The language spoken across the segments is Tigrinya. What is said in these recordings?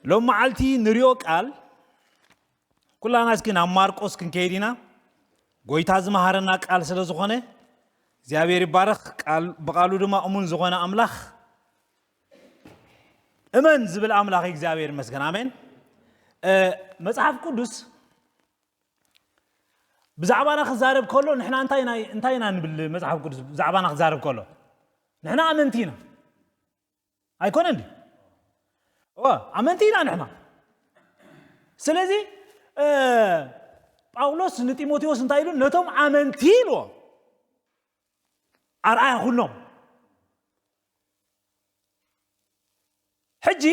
ሎም መዓልቲ ንሪኦ ቃል ኩላና እስኪ ናብ ማርቆስ ክንከይድ ኢና። ጎይታ ዝመሃረና ቃል ስለ ዝኾነ እግዚኣብሔር ይባረኽ። ቃል ብቃሉ ድማ እሙን ዝኾነ ኣምላኽ እመን ዝብል ኣምላኽ እግዚኣብሔር ይመስገን። ኣሜን። መጽሓፍ ቅዱስ ብዛዕባና ክዛረብ ከሎ ንሕና እንታይ ናይ እንታይ ኢና ንብል? መጽሓፍ ቅዱስ ብዛዕባና ክዛረብ ከሎ ንሕና ኣመንቲ ኢና ኣይኮነን? ኦ ኣመንቲ ኢና ንሕና። ስለዚ ጳውሎስ ንጢሞቴዎስ እንታይ ኢሉ? ነቶም ኣመንቲ ኢልዎ ኣርኣያ ኩኖም። ሕጂ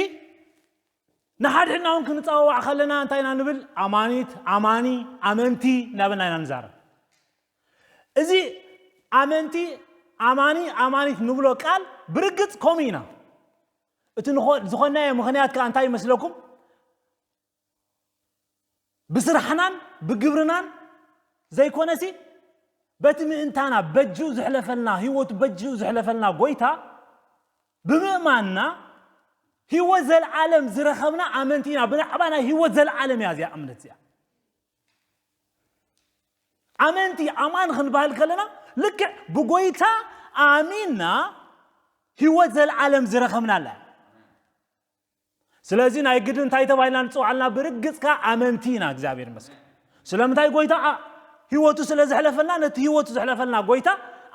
ንሓድሕድና እውን ክንፀዋዋዕ ከለና እንታይ ኢና ንብል? ኣማኒት፣ ኣማኒ፣ ኣመንቲ እናበልና ኢና ንዛረብ። እዚ ኣመንቲ፣ ኣማኒ፣ ኣማኒት ንብሎ ቃል ብርግፅ ከምኡ ኢና። እቲ ዝኾናዮ ምኽንያት ከዓ እንታይ ይመስለኩም? ብስራሕናን ብግብርናን ዘይኮነሲ በቲ ምእንታና በጅኡ ዝሕለፈልና ህይወቱ በጅኡ ዝሕለፈልና ጎይታ ብምእማንና ህይወት ዘለዓለም ዝረኸብና ኣመንቲ ኢና። ብዛዕባ ናይ ህይወት ዘለዓለም እያ እዚኣ እምነት እዚኣ። ኣመንቲ ኣማን ክንበሃል ከለና ልክዕ ብጎይታ ኣሚንና ህይወት ዘለዓለም ዝረኸብና ኣላ። ስለዚ ናይ ግድን እንታይ ተባሂልና ንፅዋዕልና ብርግፅካ ኣመንቲ ኢና። እግዚኣብሔር ይመስገን። ስለምንታይ ጎይታ ኣ- ህይወቱ ስለ ዘሕለፈልና ነቲ ህይወቱ ዘሕለፈልና ጎይታ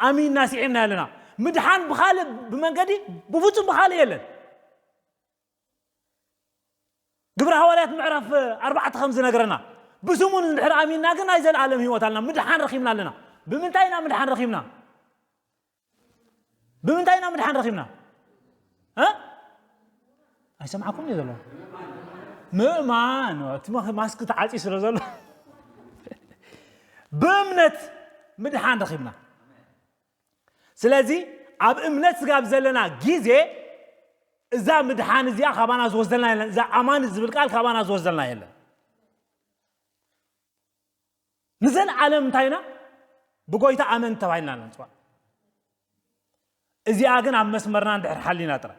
ኣሚንና ስዒምና ኣለና። ምድሓን ብካልእ ብመንገዲ ብፍፁም ብካልእ የለን። ግብረ ሃዋርያት ምዕራፍ ኣርባዕተ ከም ዝነግረና ብስሙ እንድሕር ኣሚንና ግን ናይ ዘለኣለም ህይወት ኣለና። ምድሓን ረኪብና ኣለና። ብምንታይ ኢና ምድሓን ረኪብና? ብምንታይ ኢና ምድሓን ረኺብና? እ? ኣይሰማዕኩም እዩ ዘሎ። ምእማን እቲ ማስክ ተዓፂ ስለ ዘሎ ብእምነት ምድሓን ረኺብና። ስለዚ ኣብ እምነት ስጋብ ዘለና ግዜ እዛ ምድሓን እዚኣ ካባና ዝወስደልና የለን። እዛ ኣማን ዝብል ቃል ካባና ዝወስደልና የለን። ንዘለዓለም እንታይ ኢና? ብጎይታ ኣመንቲ ተባሂልና ኢና ንፅዋዕ። እዚኣ ግን ኣብ መስመርና እንድሕር ሓሊና ጥራይ።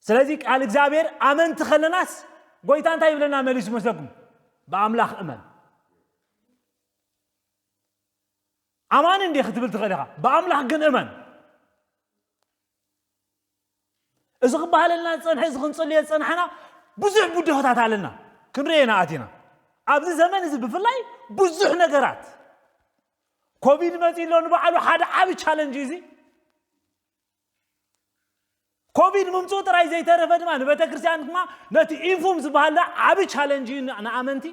ስለዚ ቃል እግዚኣብሔር ኣመንቲ ከለናስ ጎይታ እንታይ ይብለና መሊሱ መስለኩም? ብኣምላኽ እመን። ኣማኒ እንዴ ክትብል ትኽእል ኢኻ፣ ብኣምላኽ ግን እመን። እዚ ክበሃለልና ዝፀንሐ፣ እዚ ክንፅልዮ ዝፀናሕና ብዙሕ ብድሆታት ኣለና፣ ክንሪኦ ኢና ኣቲና። ኣብዚ ዘመን እዚ ብፍላይ ብዙሕ ነገራት ኮቪድ መፂ ኣሎ ንባዕሉ ሓደ ዓቢ ቻለንጅ እዩ። እዚ ኮቪድ ምምፅኡ ጥራይ ዘይተረፈ ድማ ንቤተ ክርስቲያን ድማ ነቲ ኢንፉም ዝበሃል ዓቢ ቻለንጅ እዩ ንኣመንቲ።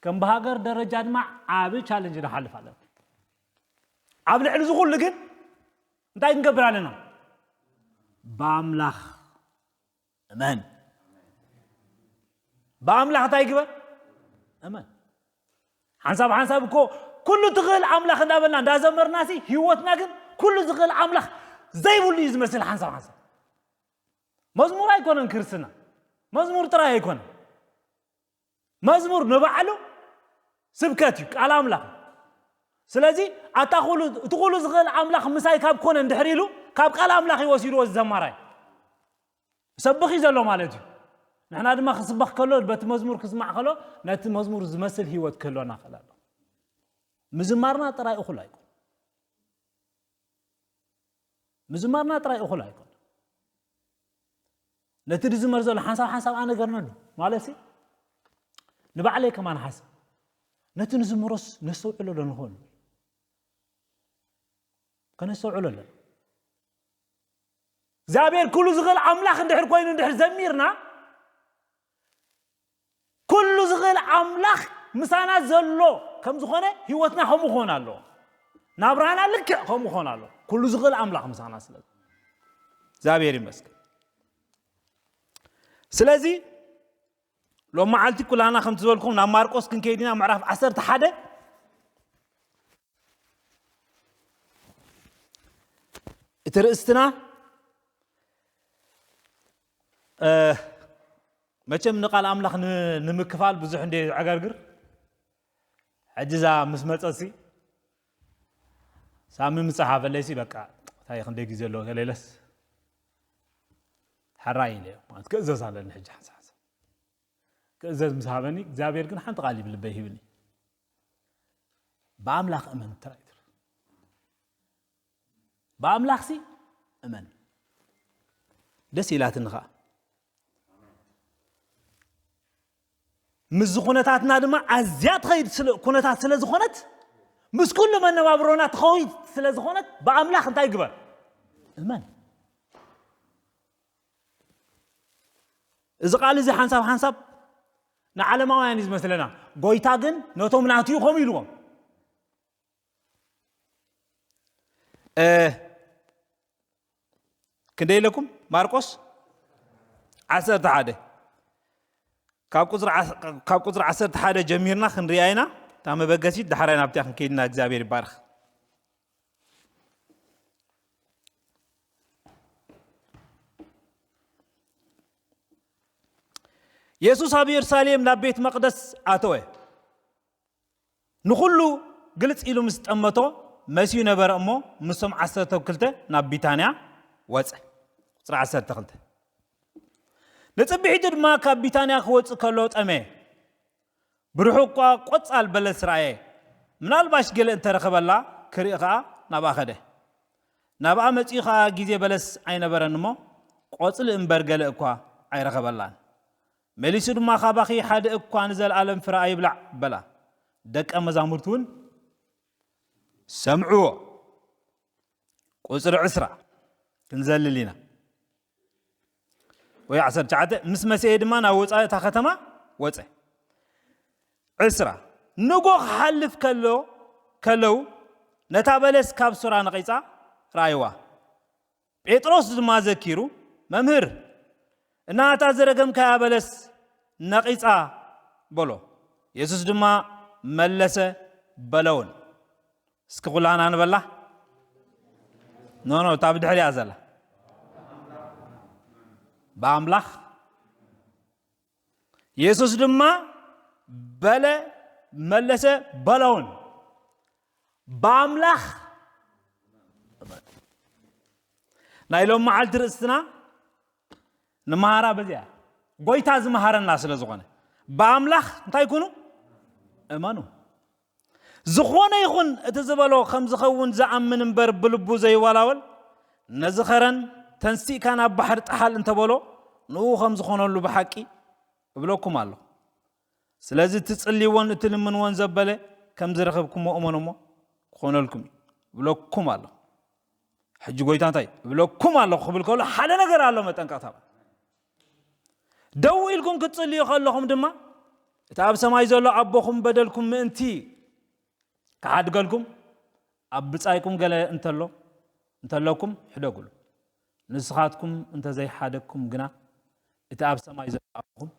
ከም ብሃገር ደረጃ ድማ ዓቢ ቻለንጅ ንሓልፍ ኣለና። ኣብ ልዕሊ እዚ ኩሉ ግን እንታይ ክንገብር ኣለና? ብኣምላኽ እመን። ብኣምላኽ እንታይ ግበር? እመን። ሓንሳብ ሓንሳብ እኮ ኩሉ ትኽእል ኣምላኽ እንዳበልና እንዳዘመርና ሲ ህይወትና ግን ኩሉ ዝኽእል ኣምላኽ ዘይብሉ እዩ ዝመስል። ሓንሳብ ሓንሳብ መዝሙር ኣይኮነን ክርስትና፣ መዝሙር ጥራይ ኣይኮነን። መዝሙር ንባዕሉ ስብከት እዩ፣ ቃል ኣምላኽ። ስለዚ ኣታ ኩሉ እቲ ኩሉ ዝኽእል ኣምላኽ ምሳይ ካብ ኮነ እንድሕር ኢሉ ካብ ቃል ኣምላኽ እዩ ወሲድዎ እዚ ዘማራይ። ሰብኽ እዩ ዘሎ ማለት እዩ። ንሕና ድማ ክስበኽ ከሎ በቲ መዝሙር ክስማዕ ከሎ ነቲ መዝሙር ዝመስል ህይወት ክህልወና ክእል ኣሎ። ምዝማርና ጥራይ እኹል ኣይኮን። ምዝማርና ጥራይ እኹል ኣይኮን። ነቲ ዝዝመር ዘሎ ሓንሳብ ሓንሳብ ኣነ ገርነሉ ማለት ሲ ንባዕለይ ከማን ሓስብ ነቲ ንዝምሮስ ነስተውዕሎ ዶ ንኾን? ከነስተውዕሎ ኣለና። እግዚኣብሔር ኩሉ ዝኽእል ኣምላኽ እንድሕር ኮይኑ እንድሕር ዘሚርና ኩሉ ዝኽእል ኣምላኽ ምሳና ዘሎ ከም ዝኾነ ህይወትና ከምኡ ክኾን ኣለዎ። ናብራና ልክዕ ከምኡ ክኾን ኣለዎ። ኩሉ ዝኽእል ኣምላኽ ምሳና ስለ እግዚኣብሔር ይመስገን። ስለዚ ሎም መዓልቲ ኩላና ከምቲ ዝበልኩም ናብ ማርቆስ ክንከይድ ኢና። ምዕራፍ ዓሰርተ ሓደ እቲ ርእስትና መቸም ንቃል ኣምላኽ ንምክፋል ብዙሕ እንደ ዘዕገርግር ሕጂ እዛ ምስ መፀሲ ሳሚ ምፅሓፈለይሲ በቃ እንታይ ክንደይ ግዜ ኣለዎ ተለይለስ፣ ሕራይ ኢለ ማለት ክእዘዝ ኣለኒ። ሕጂ ሓንሳብ ሓንሳብ ክእዘዝ ምስ ሃበኒ እግዚኣብሔር ግን ሓንቲ ቃል እዩ ብልበይ ሂብኒ። ብኣምላኽ እመን ጥራይ ትብል። ብኣምላኽሲ እመን። ደስ ኢላትኒ ኸዓ። ምስዚ ኩነታትና ድማ ኣዝያ ትኸይድ ስለ ኩነታት ስለ ዝኾነት፣ ምስ ኩሉ መነባብሮና ትኸይድ ስለ ዝኾነት፣ ብኣምላኽ እንታይ ግበር? እመን። እዚ ቃል እዚ ሓንሳብ ሓንሳብ ንዓለማውያን እዩ ዝመስለና። ጎይታ ግን ነቶም ናቱ እዩ ከምኡ ኢልዎም። እ፣ ክንደይ ኢለኩም? ማርቆስ ዓሰርተ ሓደ። ካብ ቁጽሪ ዓስ-፣ ካብ ቁጽሪ ዓሰርተ ሓደ ጀሚርና ክንሪኣ ኢና። እታ መበገሲት ዳሕራይ ናብቲኣ ክንከይድና እግዚኣብሔር ይባርኽ። የሱስ ኣብ የሩሳሌም ናብ ቤት መቕደስ ኣተወ። ንኹሉ ግልጽ ኢሉ ምስ ጠመቶ መሲዩ ነበረ እሞ፣ ምስቶም ዓሰርተ ክልተ ናብ ቢታንያ ወጸ። ቁጽሪ ዓሰርተ ክልተ። ንጽብሒቱ ድማ ካብ ቢታንያ ክወጽእ ከሎ ጠመየ። ብርሑቕ እኳ ቆጻል በለስ ረኣየ። ምናልባሽ ገለ እንተረኸበላ ክርኢ ኸኣ ናብኣ ኸደ። ናብኣ መጺኡ ኸኣ ግዜ በለስ ኣይነበረን እሞ፣ ቆጽሊ እምበር ገለ እኳ ኣይረኸበላን። መሊሱ ድማ፣ "ካባኺ ሓደ እኳ ንዘለኣለም ፍረ ኣይብላዕ" በላ። ደቀ መዛሙርቱ እውን ሰምዕዎ። ቁጽሪ ዕስራ ክንዘልል ኢና። ወይ ዓሰርተ ትሽዓተ፣ ምስ መሰየ ድማ ናብ ወጻኢ እታ ከተማ ወጸ። ዕስራ፣ ንጎ ክሓልፍ ከሎ፣ ከለዉ ነታ በለስ ካብ ሱራ ነቒጻ ረኣይዋ። ጴጥሮስ ድማ ዘኪሩ፣ "መምህር፣ እና እታ ዝረገምካያ በለስ ነቒጻ" በሎ። የሱስ ድማ መለሰ፣ "በለውን።" እስኪ ኩላና ንበላ። ኖ፣ ኖ፣ እታ ብድሕሪኣ ዘላ። ብኣምላኽ። የሱስ ድማ በለ፣ መለሰ፣ በለውን። ብኣምላኽ። ናይ ሎም መዓልቲ ርእስትና ንመሃራ በዚኣ። ጎይታ ዝመሃረና ስለ ዝኾነ። ብኣምላኽ እንታይ ኩኑ? እመኑ። ዝኾነ ይኹን እቲ ዝበሎ ከም ዝኸውን ዝኣምን እምበር ብልቡ ዘይዋላወል፣ ነዚ ኸረን ተንሲእካ ናብ ባሕሪ ጥሓል እንተበሎ፣ ንኡ ከም ዝኾነሉ ብሓቂ እብለኩም ኣለኹ። ስለዚ እትጽልይዎን እትልምንዎን ዘበለ ከም ዝረኸብኩሞ እመኑ እሞ ክኾነልኩም እዩ እብለኩም ኣለኹ። ሕጂ ጎይታ እንታይ እብለኩም ኣለኹ ክብል ከሎ ሓደ ነገር ኣሎ መጠንቀቕታ። ደው ኢልኩም ክትጽልዩ ከለኹም ድማ እቲ ኣብ ሰማይ ዘሎ ኣቦኹም በደልኩም ምእንቲ ክሓድገልኩም ኣብ ብጻይኩም ገለ እንተሎ፣ እንተለኩም ሕደጉሉ። ንስኻትኩም እንተዘይሓደግኩም ግና እቲ ኣብ ሰማይ ዘሎ ኣቦኹም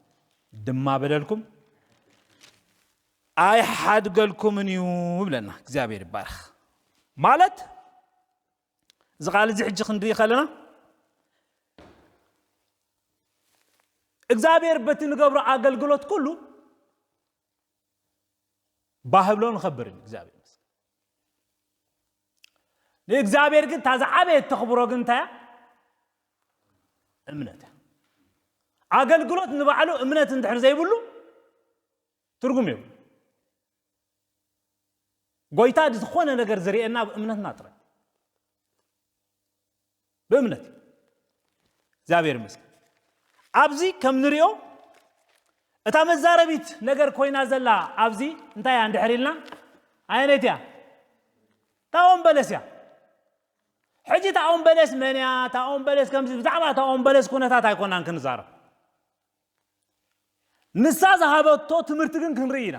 ድማ በደልኩም ኣይሓድገልኩምን እዩ ይብለና። እግዚኣብሔር ይባረኽ። ማለት እዚ ቃል እዚ ሕጂ ክንርኢ ከለና እግዚኣብሔር በቲ ንገብሮ ኣገልግሎት ኩሉ ባህብሎ ንኸብርን እግዚኣብሔር ይመስገን። ንእግዚኣብሔር ግን እታ ዝዓበየት ተኽብሮ ግን እንታይ እያ? እምነት እያ። ኣገልግሎት ንባዕሉ እምነት እንድሕር ዘይብሉ ትርጉም የብሉ። ጎይታ ዝኾነ ነገር ዝርእየና ብእምነትና ጥራይ። ብእምነት። እግዚኣብሔር ይመስገን። ኣብዚ ከም ንሪኦ እታ መዛረቢት ነገር ኮይና ዘላ ኣብዚ እንታይ እያ እንድሕር ኢልና ኣየነይቲ እያ? እታ ኦም በለስ እያ። ሕጂ እታ ኦም በለስ መን እያ? እታ ኦም በለስ ከምዚ ብዛዕባ እታ ኦም በለስ ኩነታት ኣይኮናን ክንዛረብ። ንሳ ዝሃበቶ ትምህርቲ ግን ክንርኢ ኢና።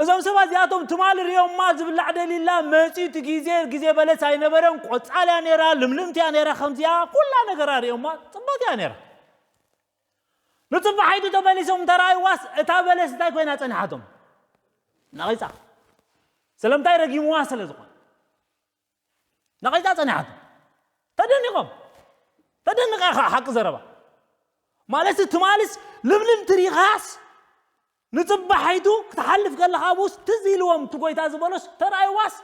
እዞም ሰባት እዚኣቶም ትማሊ ሪኦማ ዝብላዕ ደሊላ መፂኡ እቲ ግዜ ግዜ በለስ ኣይነበረን። ቆፃል እያ ነይራ፣ ልምልምቲ እያ ነይራ፣ ከምዚኣ ኩላ ነገራ ሪኦማ ፅቡቅ እያ ነይራ። ንፅባሓይቱ ተመሊሶም እንተረኣይዋስ እታ በለስ እንታይ ኮይና ፀኒሓቶም? ነቒፃ። ስለምንታይ? ረጊምዋ ስለ ዝኾነ። ነቒጻ ጸኒሓቶ። ተደኒቖም። ተደንቓ ኢኻ ሓቂ ዘረባ። ማለት ትማልስ ልምልም ትሪኻስ ንጽባሒቱ ክትሓልፍ ከለኻ ኣብኡስ ትዝ ኢልዎም፣ እቲ ጎይታ ዝበሎስ ተራእይዋስ፣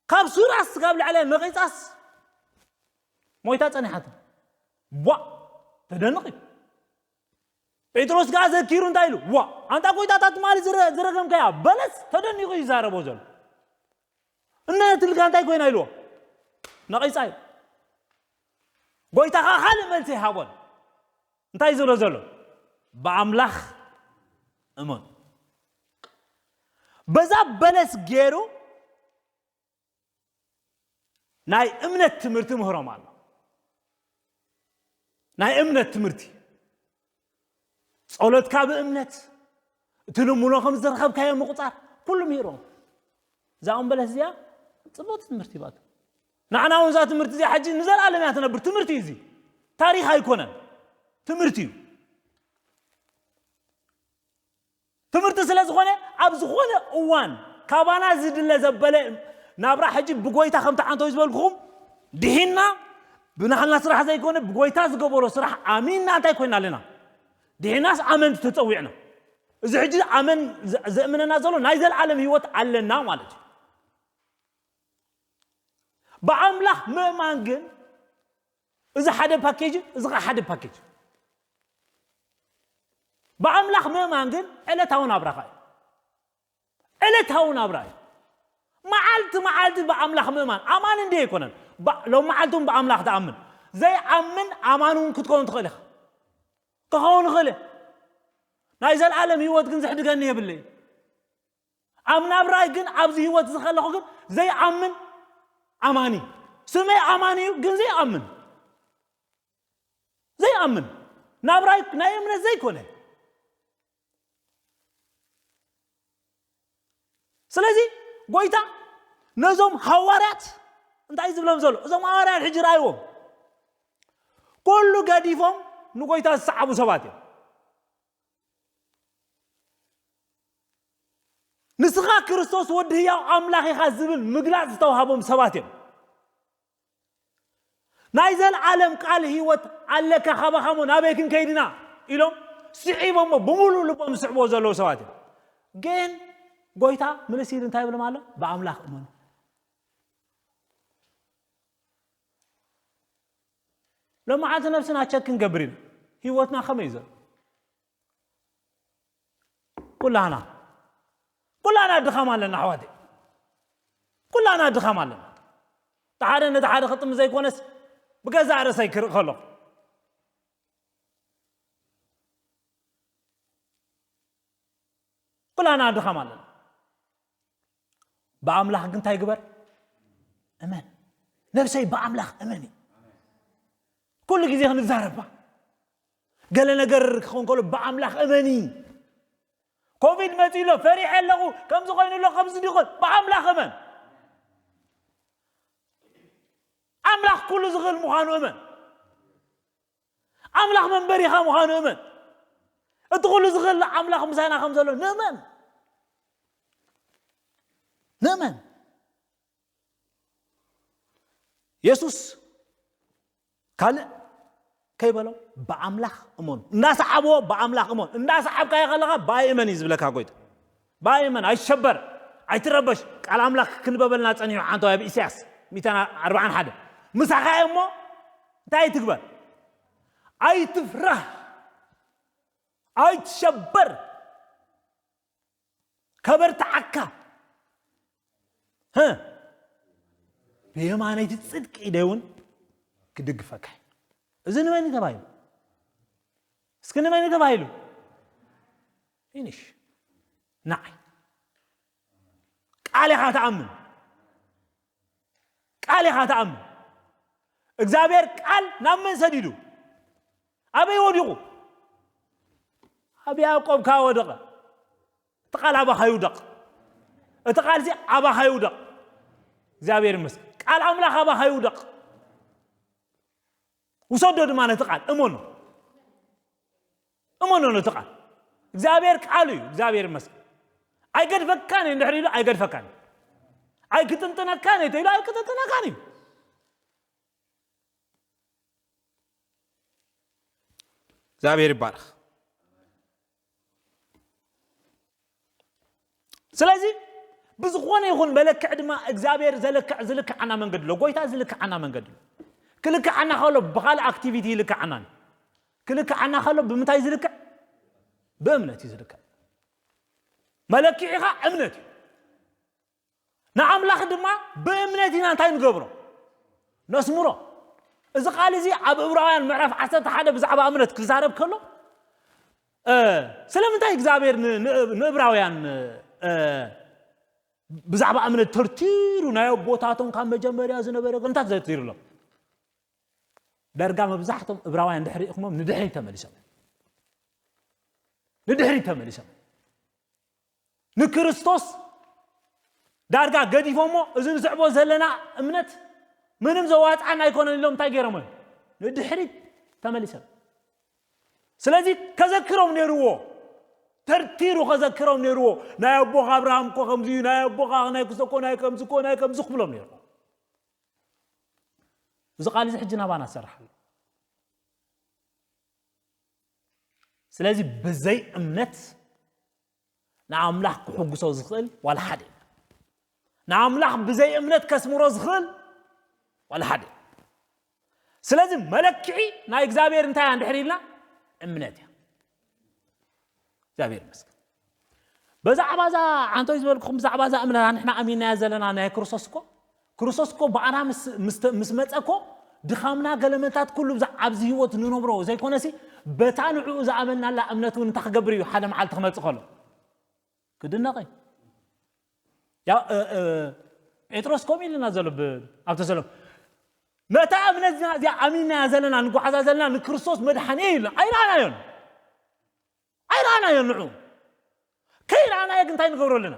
ካብ ሱራስ ካብ ላዕሊ ነቒጻስ ሞይታ ጸኒሓታ። ዋ! ተደንቕ እዩ። ጴጥሮስ ከኣ ዘኪሩ እንታይ ኢሉ? ዋ! ኣንታ ጎይታታት ትማሊ ዝረ-፣ ዝረገምካያ በለስ ተደኒቑ እዩ ይዛረቦ ዘሎ። እነ ትልካ እንታይ ኮይና ኢልዎ? ነቒጻ እዩ። ጎይታ ከኣ ካልእ መልሲ ይሃቦን። እንታይ ዝብሎ ዘሎ? ብኣምላኽ እመኑ። በዛ በለስ ገይሩ ናይ እምነት ትምህርቲ ምህሮም ኣሎ። ናይ እምነት ትምህርቲ፣ ጸሎትካ ብእምነት፣ እቲ ልምኖ ከም ዝረኸብካዮ ምቑጻር፣ ኩሉ ምሂሮም። እዛ እምበለስ እዚኣ ጽቡቕቲ ትምህርቲ እያ። ንዓና እውን እዛ ትምህርቲ እዚኣ ሕጂ ንዘለኣለም እያ ትነብር። ትምህርቲ እዩ እዚ። ታሪኽ ኣይኮነን። ትምህርቲ እዩ። ትምህርቲ ስለ ዝኾነ፣ ኣብ ዝኾነ እዋን ካባና ዝድለ ዘበለ ናብራ ሕጂ ብጎይታ ከም ተዓንተው ዝበልኩኹም፣ ድሒና ብናህልና ስራሕ ዘይኮነ፣ ብጎይታ ዝገበሮ ስራሕ ኣሚንና እንታይ ኮይና ኣለና? ድሒናስ ኣመንቲ ተጸዊዕና። እዚ ሕጂ ኣመን ዘ-፣ ዘእምነና ዘሎ ናይ ዘለዓለም ህይወት ኣለና ማለት እዩ። ብኣምላኽ ምእማን ግን፣ እዚ ሓደ ፓኬጅ፣ እዚ ኸዓ ሓደ ፓኬጅ። ብኣምላኽ ምእማን ግን ዕለታዊ ናብራኻ እዩ። ዕለታዊ ናብራ እዩ። መዓልቲ መዓልቲ ብኣምላኽ ምእማን። ኣማኒ እንዲ ኣይኮነን። ባ-፣ ሎም መዓልቲ እውን ብኣምላኽ ትኣምን። ዘይኣምን ኣማኒ እውን ክትከውን ትኽእል ኢኻ። ክኸውን ይኽእል እየ። ናይ ዘለዓለም ህይወት ግን ዝሕድገኒ የብለይ። ኣብ ናብራይ ግን፣ ኣብዚ ህይወት እዚ ከለኹ ግን፣ ዘይኣምን ኣማኒ። ስመይ ኣማኒ እዩ፣ ግን ዘይኣምን። ዘይኣምን። ናብራይ ናይ እምነት ዘይኮነ። ስለዚ፣ ጎይታ ነዞም ሃዋርያት እንታይ ዝብሎም ዘሎ? እዞም ሃዋርያት ሕጂ ረኣይዎም። ኩሉ ገዲፎም ንጎይታ ዝሰዓቡ ሰባት እዮም። ንስኻ ክርስቶስ ወዲ ህያው ኣምላኽ ኢኻ ዝብል ምግላጽ ዝተዋህቦም ሰባት እዮም። ናይ ዘለዓለም ቃል ህይወት ኣለካ፣ ካባኻ እሞ ናበይ ክንከይድ ኢና ኢሎም ስዒቦሞ ብምሉእ ልቦም ዝስዕብዎ ዘለዉ ሰባት እዮም። ግን ጎይታ ምልስ ኢሉ እንታይ ይብሎም ኣሎ? ብኣምላኽ እመኑ። ሎማዓንቲ ነብስና ቸክ ክንገብር ኢና። ህይወትና ከመይ እዩ ዘሎ? ኩላና፣ ኩላና ድኻም ኣለና ኣሕዋተይ። ኩላና ድኻም ኣለና። እቲ ሓደ ነቲ ሓደ ክጥም ዘይኮነስ ብገዛእ ርእሰይ ክርኢ ከለኹ። ኩላና ድኻም ኣለና። ብኣምላኽ ግን እንታይ ግበር? እመን። ነብሰይ ብኣምላኽ እመን እዩ። ኩሉ ግዜ ክንዛረባ። ገለ ነገር ክኸውን ከሎ ብኣምላኽ እመኒ። ኮቪድ መጺኡ ኣሎ፣ ፈሪሐ ኣለኹ፣ ከምዚ ኮይኑ ኣሎ፣ ከምዚ ዲኾን፣ ብኣምላኽ እመን። ኣምላኽ ኩሉ ዝኽእል ምዃኑ እመን። ኣምላኽ መንበሪኻ ምዃኑ እመን። እቲ ኩሉ ዝኽእል ኣምላኽ ምሳና ከም ዘሎ ንእመን። ንእመን። የሱስ ካልእ ከይበሎ ብኣምላኽ እመኑ። እንዳሰዓብዎ ብኣምላኽ እመኑ። እንዳሰዓብካዮ ከለኻ ብኣይ እመን እዩ ዝብለካ ጎይታ። ብኣይ እመን፣ ኣይትሸበር፣ ኣይትረበሽ። ቃል ኣምላኽ ክንበበልና ጸኒሑ ሓንተዋይ ኣብ ኢሳያስ ሚእትን ኣርባዓን ሓደ። ምሳኻ እየ እሞ እንታይ ኣይትግበር? ኣይትፍራህ፣ ኣይትሸበር። ከበርትዓካ። ህ፣ ብየማነይቲ ጽድቂ ኢደይ እውን ክድግፈካ። እዚ ንመን እዩ ተባሂሉ? እስኪ ንመን እዩ ተባሂሉ? ፊኒሽ። ንዓይ። ቃል ኢኻ ትኣምን። ቃል ኢኻ ትኣምን። እግዚኣብሔር ቃል ናብ መን ሰዲዱ? ኣበይ ወዲቑ? ኣብ ያዕቆብ ከኣ ወደቐ። እቲ ቃል ኣባኻ ይውደቕ። እቲ ቃል እዚ ኣባኻ ይውደቕ። እግዚኣብሔር ይመስገን። ቃል ኣምላኽ ኣባኻ ይውደቕ። ውሰዶ ድማ ነቲ ቃል፣ እመኖ። እመኖ ነቲ ቃል። እግዚኣብሔር ቃል እዩ። እግዚኣብሔር ይመስገን። ኣይገድፈካን እዩ፣ እንድሕር ኢሉ ኣይገድፈካን እዩ። ኣይክጥንጥነካን እዩ ተይሉ ኣይክጥንጥነካን እዩ። እግዚኣብሔር ይባረኽ። ስለዚ ብዝኾነ ይኹን መለክዕ ድማ እግዚኣብሔር ዘለክዕ ዝልክዓና መንገዲ ኣሎ። ጎይታ ዝልክዓና መንገዲ ኣሎ። ክልክዓና ከሎ ብኻልእ ኣክቲቪቲ ይልክዓና። ክልክዓና ከሎ ብምንታይ ዝልክዕ? ብእምነት እዩ ዝልክዕ። መለክዒኻ እምነት እዩ። ንኣምላኽ ድማ ብእምነት ኢና እንታይ ንገብሮ? ነስምሮ። እዚ ቃል እዚ ኣብ እብራውያን ምዕራፍ ዓሰርተ ሓደ ብዛዕባ እምነት ክዛረብ ከሎ፣ እ፣ ስለምንታይ እግዚኣብሔር ን-፣ ን-፣ ንእብራውያን፣ እ፣ ብዛዕባ እምነት ተርቲሩ ናይ ኣቦታቶም ካብ መጀመርያ ዝነበረ ግንታት ዘርቲሩሎም? ዳርጋ መብዛሕቶም እብራውያን ድሕሪ ኢኹሞም ንድሕሪት ተመሊሶም። ንድሕሪት ተመሊሶም። ንክርስቶስ ዳርጋ ገዲፎሞ፣ እዚ ንስዕቦ ዘለና እምነት ምንም ዘዋፅዓና ኣይኮነን ኢሎም እንታይ ገይሮም እዮም? ንድሕሪት ተመሊሶም። ስለዚ ከዘክሮም ነይርዎ፣ ተርቲሩ ከዘክሮም ነይርዎ። ናይ ኣቦኻ ኣብርሃም እኮ ከምዚ እዩ፣ ናይ ኣቦኻ ናይ ክስተ እኮ ናይ ከምዚ እኮ ናይ ከምዚ ክብሎም ነይርዎ። እዚ ቃል እዚ ሕጂ ናባና ዝሰርሕ ኣሎ። ስለዚ ብዘይ እምነት ንኣምላኽ ክሕጉሶ ዝኽእል ዋላ ሓደ የለን። ንኣምላኽ ብዘይ እምነት ከስምሮ ዝኽእል ዋላ ሓደ የለን። ስለዚ መለክዒ ናይ እግዚኣብሔር እንታይ እያ እንድሕር ኢልና? እምነት እያ። እግዚኣብሔር ይመስገን። ብዛዕባ እዛ ዓንቶይ ዝበልኩኹም፣ ብዛዕባ እዛ እምነታ ንሕና ኣሚናያ ዘለና ናይ ክርስቶስ እኮ፣ ክርስቶስ እኮ ብኣና ምስ፣ ምስ፣ ምስ መጸ እኮ ድኻምና ገለመታት ኩሉ ብዛ-፣ ኣብዚ ህይወት ንነብሮ ዘይኮነሲ በታ ንዕኡ ዝኣመናላ እምነት እውን እንታይ ክገብር እዩ? ሓደ መዓልቲ ክመጽእ ከሎ ክድነቕ እዩ። ያ፣ እ፣ እ፣ ጴጥሮስ ከምኡ ኢልና ዘሎ ብ-፣ ኣብ ተሰሎም፣ ነታ እምነት እዚኣ፣ እዚኣ ኣሚናያ ዘለና፣ ንጓዓዛ ዘለና ንክርስቶስ መድሓኒ እዩ ኢልና ኣይረኣናዮን። ኣይረኣናዮን ንዑ። ከይረኣናዮ ግን እንታይ ንገብሮ ኣለና?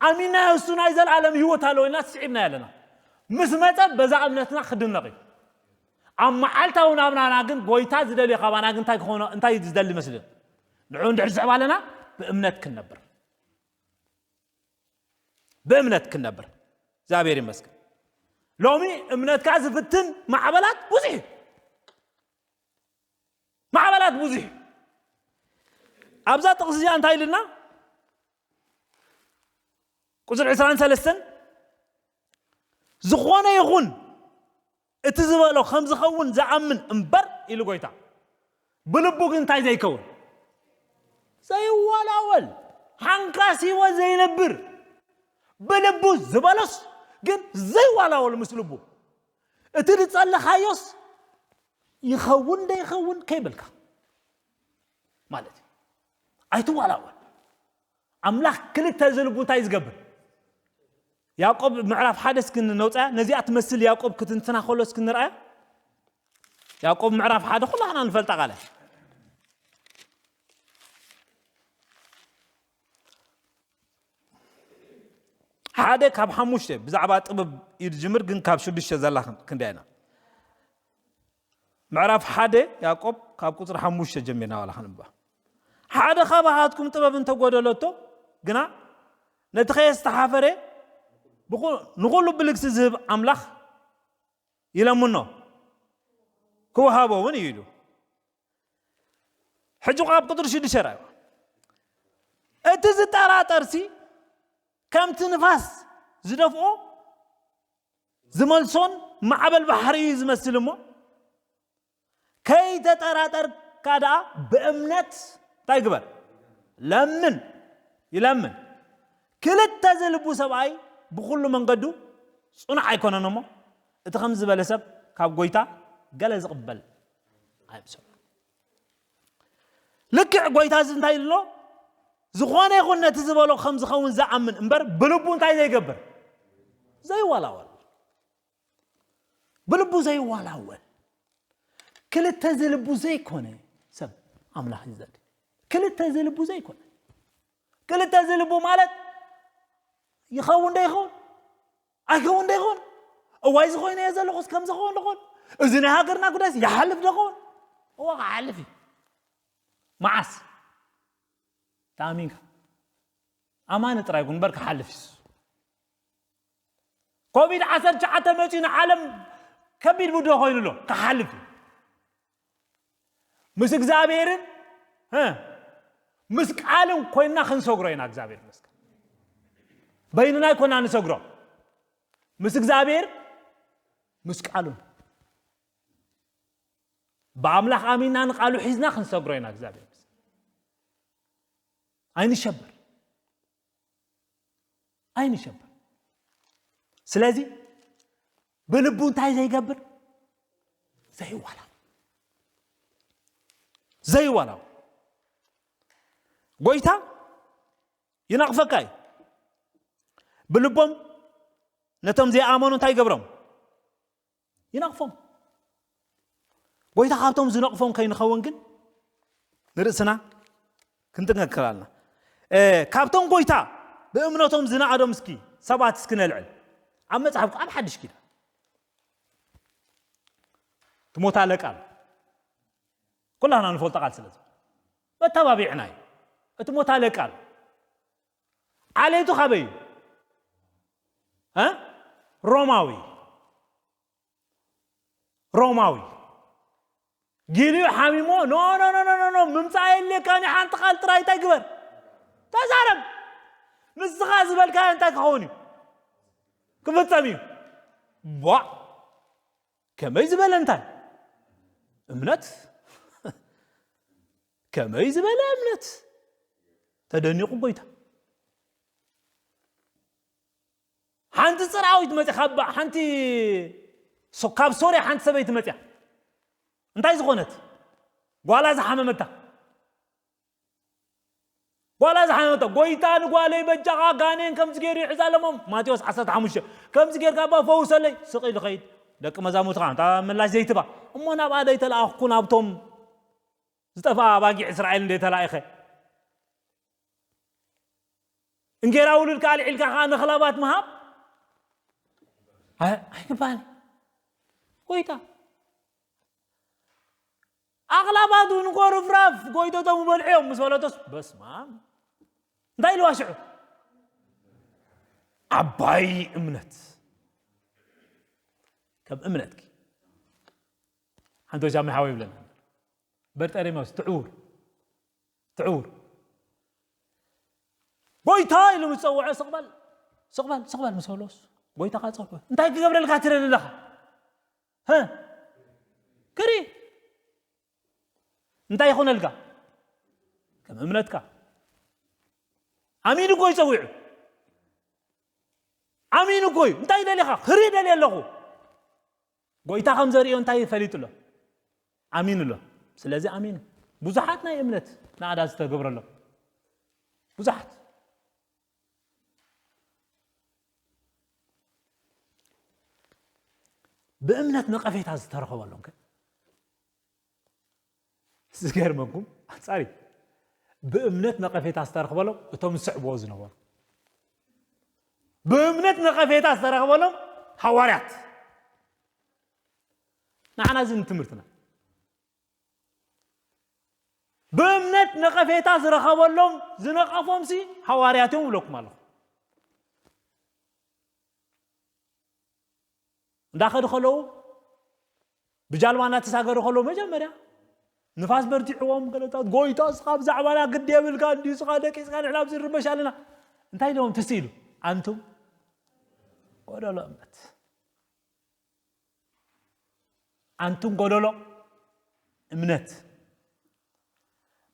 ኣሚናዮ እሱ ናይ ዘለኣለም ህይወት ኣለዎ ኢልና ስዒብናዮ ኣለና። ምስ መጸ በዛ እምነትና ክድነቕ እዩ። ኣብ መዓልታዊ ናብራና ግን ጎይታ ዝደልዮ ካባና ግን እንታይ ክኾኖ፣ እንታይ ዝደሊ መስልን? ንዑ እንድሕር ዝስዕብ ኣለና፣ ብእምነት ክንነብር። ብእምነት ክንነብር። እግዚኣብሔር ይመስገን። ሎሚ እምነትካ ዝፍትን ማዕበላት ብዙሕ እዩ። ማዕበላት ብዙሕ እዩ። ኣብዛ ጥቕሲ እዚኣ እንታይ ኢልና? ቁጽሪ ዕስራን ሰለስተን፣ ዝኾነ ይኹን እቲ ዝበሎ ከም ዝኸውን ዝኣምን እምበር ኢሉ ጎይታ፣ ብልቡ ግን እንታይ ዘይከውን? ዘይዋላወል፣ ሓንካስ ህይወት ዘይነብር፣ ብልቡ ዝበሎስ ግን ዘይዋላወል ምስ ልቡ፣ እቲ ዝጸለኻዮስ ይኸውን ደይኸውን ከይበልካ ማለት እዩ። ኣይትዋላወል። ኣምላኽ ክልተ ዝልቡ እንታይ ዝገብር? ያዕቆብ ምዕራፍ ሓደ እስኪ ነውፅኣ፣ ነዚኣ ትመስል ያዕቆብ ክትንትና ከሎ እስኪ ንርኣያ። ያዕቆብ ምዕራፍ ሓደ ኩላህና ንፈልጣ ቃል እያ። ሓደ ካብ ሓሙሽተ ብዛዕባ ጥበብ እዩ ዝጅምር፣ ግን ካብ ሽዱሽተ ዘላ ክን-፣ ክንደያ ኢና። ምዕራፍ ሓደ ያዕቆብ ካብ ቁጽሪ ሓሙሽተ ጀሚርና ዋላ ከንብባ። ሓደ ካባኻትኩም ጥበብ እንተጎደለቶ ግና ነቲ ከየስተሓፈረ ብኹ-፣ ንኹሉ ብልግሲ ዝህብ ኣምላኽ ይለምኖ ክወሃቦ እውን እዩ ኢሉ። ሕጂ ካብ ቁጽሪ ሽዱሽተ ራእዩ። እቲ ዝጠራጠርሲ ከምቲ ንፋስ ዝደፍኦ ዝመልሶን ማዕበል ባሕሪ እዩ ዝመስል እሞ፣ ከይተጠራጠርካ ደኣ ብእምነት እንታይ ግበር? ለምን፣ ይለምን። ክልተ ዝልቡ ሰብኣይ ብኹሉ መንገዱ ጽኑዕ ኣይኮነን እሞ፣ እቲ ከምዚ ዝበለ ሰብ ካብ ጎይታ ገለ ዝቕበል ኣይምሰሎ። ልክዕ ጎይታ እዚ እንታይ ኢሉ ኣሎ? ዝኾነ ይኹን ነቲ ዝበሎ ከም ዝኸውን ዝኣምን እምበር ብልቡ እንታይ ዘይገብር? ዘይዋላወል። ብልቡ ዘይዋላወል። ክልተ ዝልቡ ዘይኮነ ሰብ ኣምላኽ እዩ ዘድሊ። ክልተ ዝልቡ ዘይኮነ። ክልተ ዝልቡ ማለት ይኸውን ዶ ይኸውን? ኣይኸውን ዶ ይኸውን? እዋይ፣ እዚ ኮይነ እየ ዘለኹስ፣ ከምዚ ክኸውን ዶ ይኸውን? እዚ ናይ ሃገርና ጉዳይስ ይሓልፍ ዶ ይኸውን? እዋ፣ ክሓልፍ እዩ። መዓስ? ተኣሚንካ። ኣማኒ ጥራይ ኩን እምበር ክሓልፍ እዩ። ኮቪድ ዓሰርተ ትሽዓተ መፂኡ ንዓለም ከቢድ ብድሆ ኮይኑ ኣሎ። ክሓልፍ እዩ። ምስ እግዚኣብሔርን፣ እ፣ ምስ ቃልን ኮይንና ክንሰግሮ ኢና። እግዚኣብሔር ይመስገን። በይንና ኣይኮና ንሰግሮ፣ ምስ እግዚኣብሔር፣ ምስ ቃሉ። ብኣምላኽ ኣሚንና ንቃሉ ሒዝና ክንሰግሮ ኢና። እግዚኣብሔር ምስ ኣይንሸበር፣ ኣይንሸበር። ስለዚ ብልቡ እንታይ ዘይገብር? ዘይዋላ ዘይዋላ ጎይታ ይነቕፈካ እዩ። ብልቦም ነቶም ዘይኣመኑ እንታይ ይገብሮም? ይነቕፎም። ጎይታ ካብቶም ዝነቕፎም ከይንኸውን ግን ንርእስና ክንጥንቀቅ ኣለና። እ፣ ካብቶም ጎይታ ብእምነቶም ዝነኣዶም እስኪ ሰባት እስኪ ነልዕል። ኣብ መጽሓፍ፣ ኣብ ሓድሽ ኪዳን ትሞታ ለቃል ኩላና ንፈልጦ ቃል ስለ ዝኾነ መተባቢዕና እዩ። እቲ ሞታ ለቃል ዓሌቱ ካበይ እዩ? እ? ሮማዊ። ሮማዊ። ጊሊኡ ሓሚሞ፣ "ኖ፣ ኖ፣ ኖ፣ ኖ፣ ኖ፣ ኖ፣ ምምጻእ የድልየካን እዩ፣ ሓንቲ ቃል ጥራይ እንታይ ግበር? ተዛረብ። ንስኻ ዝበልካዮ እንታይ ክኸውን እዩ? ክፍጸም እዩ።" ቧ! ከመይ ዝበለ እንታይ? እምነት። ከመይ ዝበለ እምነት? ተደኒቑ ጎይታ። ሓንቲ ጽርኣዊት መጽያ፣ ካብ ሓንቲ ሶ-፣ ካብ ሶርያ ሓንቲ ሰበይቲ መጽያ። እንታይ ዝኾነት? ጓላ ዝሓመመታ። ጓላ ዝሓመመታ። "ጎይታ ንጓለይ በጃኻ፣ ጋኔን ከምዚ ገይሩ ይሕዛ ኣለሞ።" ማቴዎስ ዓሰርተ ሓሙሽተ። "ከምዚ ጌርካ እባ ፈውሰለይ፣ ስቕ ኢሉ ኸይድ። ደቂ መዛሙርትኻ፣ እንታ ምላሽ ዘይትባ። እሞ ናብኣ ደይተላእኽኩ፣ ናብቶም ዝጠፍኣ ኣባጊዕ እስራኤል እንደ ተላኢኸ?" እንጌራ ውሉድካ ኣልዒልካ ኸዓ ንኽላባት ምሃብ ኣይ-፣ ኣይግባእን። ጎይታ ኣኽላባቱ ንኮርፍራፍ ጎይቶቶም ይበልዑ እዮም ምስ በለቶስ፣ በስመ ኣብ። እንታይ ኢልዋ ሽዑ? ዓባይ እምነት። ከም እምነትኪ። ሓንቲ ወጃሚ ሓወይ ይብለና። በርጠሌሜዎስ ትዕውር፣ ትዕውር። "ጎይታ" ኢሉ ምስ ጸውዖ፣ "ስቕ በል፣ ስቕ በል፣ ስቕ በል" ምስ በሎስ፣ ጎይታ ከኣ ጸውዖ። "እንታይ ክገብረልካ ትደሊ ኣለኻ? ሀ? ክሪ እንታይ ይኾነልካ?" ከም እምነትካ። ኣሚኑ እኮ እዩ ጸዊዑ። ኣሚኑ እኮ እዩ። "እንታይ ደሊኻ?" "ክሪ ደልየ ኣለኹ።" ጎይታ ከም ዘርእዮ እንታይ ፈሊጡ ኣሎ? ኣሚኑ ኣሎ። ስለዚ ኣሚኑ። ብዙሓት ናይ እምነት ናእዳ ዝተገብረሎም። ብዙሓት። ብእምነት ነቐፌታ ዝተረኸበሎም ከ? ዝገርመኩም፣ ኣንጻሪ ብእምነት ነቐፌታ ዝተረኽበሎም እቶም ዝስዕብዎ ዝነበሩ። ብእምነት ነቐፌታ ዝተረኽበሎም ሃዋርያት። ንዓና እዚ ንትምህርትና። ብእምነት ነቐፌታ ዝረኸበሎም፣ ዝነቐፎምሲ ሃዋርያት እዮም እብለኩም ኣለኹ። እንዳኸዱ ከለዉ፣ ብጃልባ እናተሳገሩ ከለዉ፣ መጀመርያ ንፋስ በርቲዕዎም፣ ገለታት፣ "ጎይታ፣ እስኻ ብዛዕባና ግዲ የብልካ፣ እንዲዩ እስኻ ደቂስካ፣ ንሕና ኣብዚ ንርበሽ ኣለና?" እንታይ ኢሎም ትስ ኢሉ? "ኣንቱም ጎደሎ እምነት፣ ኣንቱም ጎደሎ እምነት።"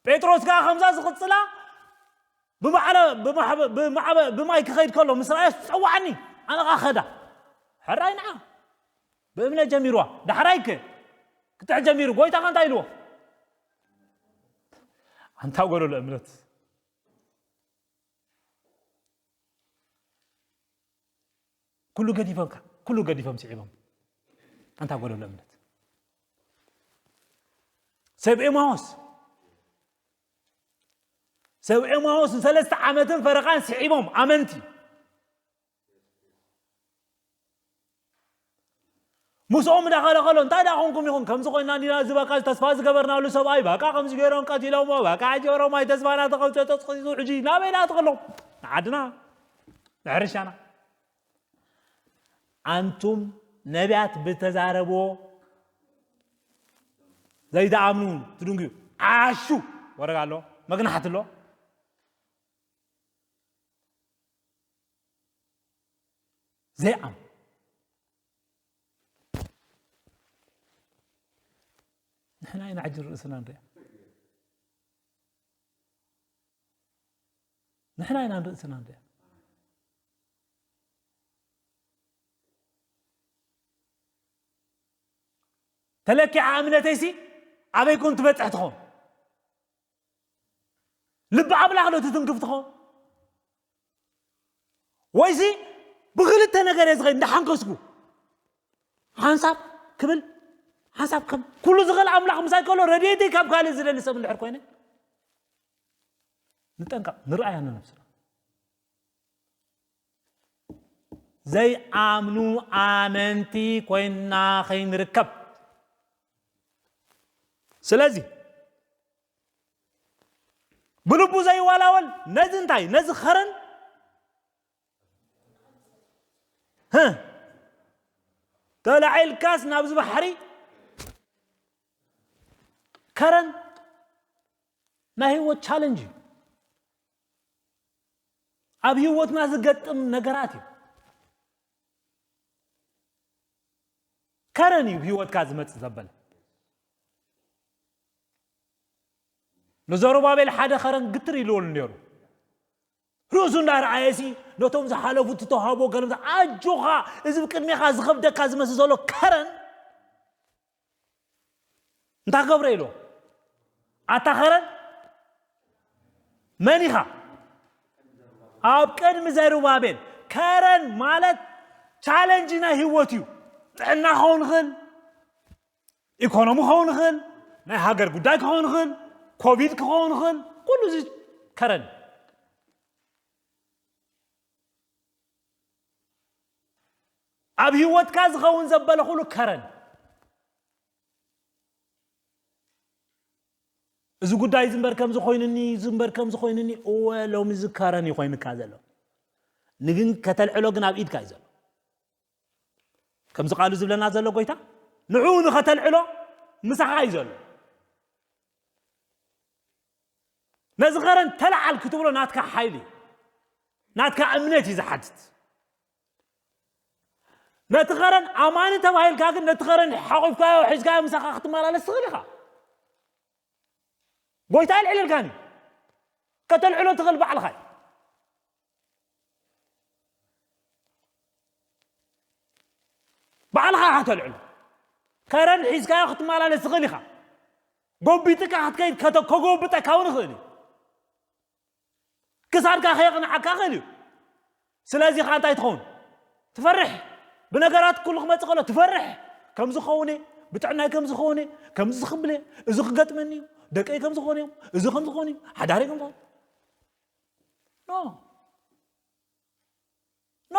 ጴጥሮስ ከኣ ከምዛ ዝቕጽላ ብማዕረ-፣ ብማዕበ-፣ ብማዕበ-፣ ብማይ ክኸይድ ከሎ ምስ ረኣዮስ፣ "ጸዋዕኒ፣ ኣነ ኸኣ ኸዳ። ሕራይ ንዓ ብእምነት ጀሚርዋ፣ ዳሕራይ ከ ክትሕ ጀሚሩ?" ጎይታ ከ እንታይ ኢልዎ? ኣንታ ጎደሎ እምነት። ኩሉ ገዲፎም ከ-፣ ኩሉ ገዲፎም ስዒቦም። ኣንታ ጎደሎ እምነት። ሰብ ኤማዎስ፣ ሰብ ኤማዎስ ንሰለስተ ዓመትን ፈረቓን ስዒቦም ኣመንቲ። ምስኦም እንዳኸደ ከሎ፣ "እንታይ ደኣ ኮንኩም ኢኹም? ከምዚ ኮይና እንዲና፣ እዚ በቃ ተስፋ ዝገበርናሉ ሰብኣይ በቃ ከምዚ ገይሮም ቀቲሎሞ፣ በቃ ሕጂ ኦሮማይ ተስፋና ተቐብጸ፣ ተጽቂሱ፣ ሕጂ ናበይ ደኣ ትኸለኹም? ንዓድና፣ ንሕርሻና?" ኣንቱም ነቢያት ብተዛረብዎ ዘይትኣምኑ ትድንጉዩ። ዓሹ ወረጋ ኣሎ፣ መግናሕቲ ኣሎ። ዘይኣም ንሕና ኢና ሕጂ ርእስና ንሪኣ። ንሕና ኢና ንርእስና ንሪኣ። ተለኪዓ እምነተይሲ ኣበይ ኮን ትበጽሕ ትኾን? ልቢ ኣምላኽ ዶ ትትንክፍ ትኾን? ወይሲ ብኽልተ ነገር እየ ዝኸይድ እንዳሓንከስኩ ሓንሳብ ክብል ሓንሳብ ከም ኩሉ ዝኽእል ኣምላኽ ምሳይ ከሎ ረድኤተይ ካብ ካልእ ዝደሊ ሰብ እንድሕር ኮይነ ንጠንቀቕ ንርኣያ ነነብስና ዘይኣምኑ ኣመንቲ ኮይና ከይንርከብ ስለዚ ብልቡ ዘይዋላወል ነዚ እንታይ ነዚ ኸረን ተላዒልካስ ናብዚ ባሕሪ ከረን ናይ ህይወት ቻለንጅ እዩ። ኣብ ህይወትና ዝገጥም ነገራት እዩ። ከረን እዩ ህይወትካ ዝመፅእ ዘበለ ንዘሩባቤል ሓደ ከረን ግትር ኢልወሉ ነይሩ። ርእሱ እንዳረኣየ ሲ ነቶም ዝሓለፉ እተዋህቦ ገለምታ ኣጆኻ እዚ ብቅድሜኻ ዝኸብደካ ዝመስል ዘሎ ከረን እንታይ ገብረ ኢሎ ኣታ ከረን መን ኢኻ ኣብ ቅድሚ ዘሩባቤል ከረን ማለት ቻለንጅ ናይ ህይወት እዩ ጥዕና ክኸውን ይኽእል ኢኮኖሚ ክኸውን ይኽእል ናይ ሃገር ጉዳይ ክኸውን ይኽእል ኮቪድ ክኸውን ይኽእል ኩሉ እዚ ከረን ኣብ ህይወትካ ዝኸውን ዘበለ ኩሉ ከረን እዚ ጉዳይ እዚ እምበር ከምዚ ኮይኑኒ እዚ እምበር ከምዚ ኮይኑኒ እወ ሎሚ እዚ ከረን እዩ ኮይኑካ ዘሎ ንግን ከተልዕሎ ግን ኣብ ኢድካ እዩ ዘሎ ከምዚ ቃሉ ዝብለና ዘሎ ጎይታ ንዕኡ ንኸተልዕሎ ምሳኻ እዩ ዘሎ ነዚ ኸረን ተለዓል ክትብሎ ናትካ ሓይሊ ናትካ እምነት እዩ ዝሓትት ነቲ ኸረን ኣማኒ ተባሂልካ ግን ነቲ ኸረን ሓቑፍካዮ ሒዝካዮ ምሳኻ ክትመላለስ ትኽእል ኢኻ ጎይታ ይልዕለልካኒ ከተልዕሎ ትኽእል ባዕልኻ ባዕልኻ ኢኻ ተልዕሎ ከረን ሒዝካዮ ክትመላለስ ትኽእል ኢኻ ጎቢጥካ ክትከይድ ከጎብጠካ እውን ይኽእል እዩ ክሳድካ ከየቕንዓካ ይኽእል እዩ ስለዚ ኸዓ እንታይ ትኸውን ትፈርሕ ብነገራት ኩሉ ክመፅእ ከሎ ትፈርሕ ከምዚ ኸውን ብጥዕናይ ከምዚ ኸውን ከምዚ ዝኽብል እዚ ክገጥመኒ እዩ ደቀይ ከምዚ ኾን እዮም እዚ ከምዚ ኾን እዩ ሓዳረይ ከም ኖ ኖ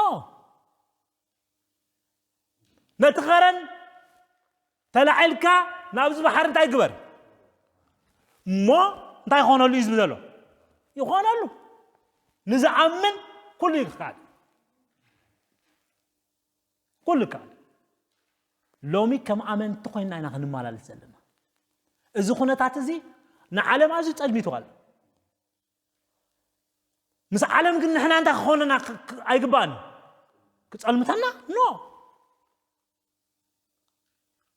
ነቲ ኸረን ተላዒልካ ናብዚ ባሕሪ እንታይ ግበር እሞ እንታይ ይኾነሉ እዩ ዝብል ዘሎ ይኾነሉ ንዝኣምን ኩሉ ይክኣል ኩሉ ይከኣል ሎሚ ከም ኣመንቲ ኮይና ኢና ክንመላለስ ዘለና እዚ ኩነታት እዚ ንዓለም ኣዝዩ ጸልሚቱ ኣሎ ምስ ዓለም ግን ንሕና እንታይ ክኾነና ኣይግባእን ክጸልምተና ኖ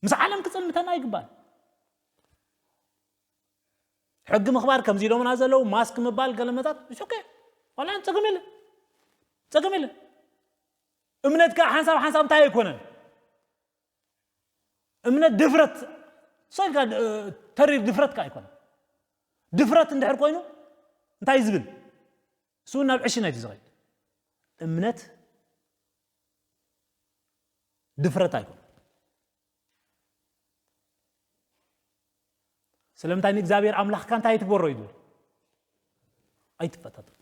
ምስ ዓለም ክጸልምተና ኣይግባእን ሕጊ ምኽባር ከምዚ ኢሎምና ዘለዉ ማስክ ምባል ገለመታት ኦኬ ዋላ ጸገም የለ ጸገም የለ እምነትካ ሓንሳብ ሓንሳብ እንታይ ኣይኮነን እምነት ድፍረት ሰልካ ተሪር ድፍረትካ ኣይኮነ ድፍረት እንድሕር ኮይኑ እንታይ ዝብል እሱ ናብ ዕሽነት እዩ ዝኸይድ እምነት ድፍረት ኣይኮነ ስለምንታይ ንእግዚኣብሔር ኣምላኽካ እንታይ ኣይትግበሮ እዩ ዝብል ኣይትፈታተን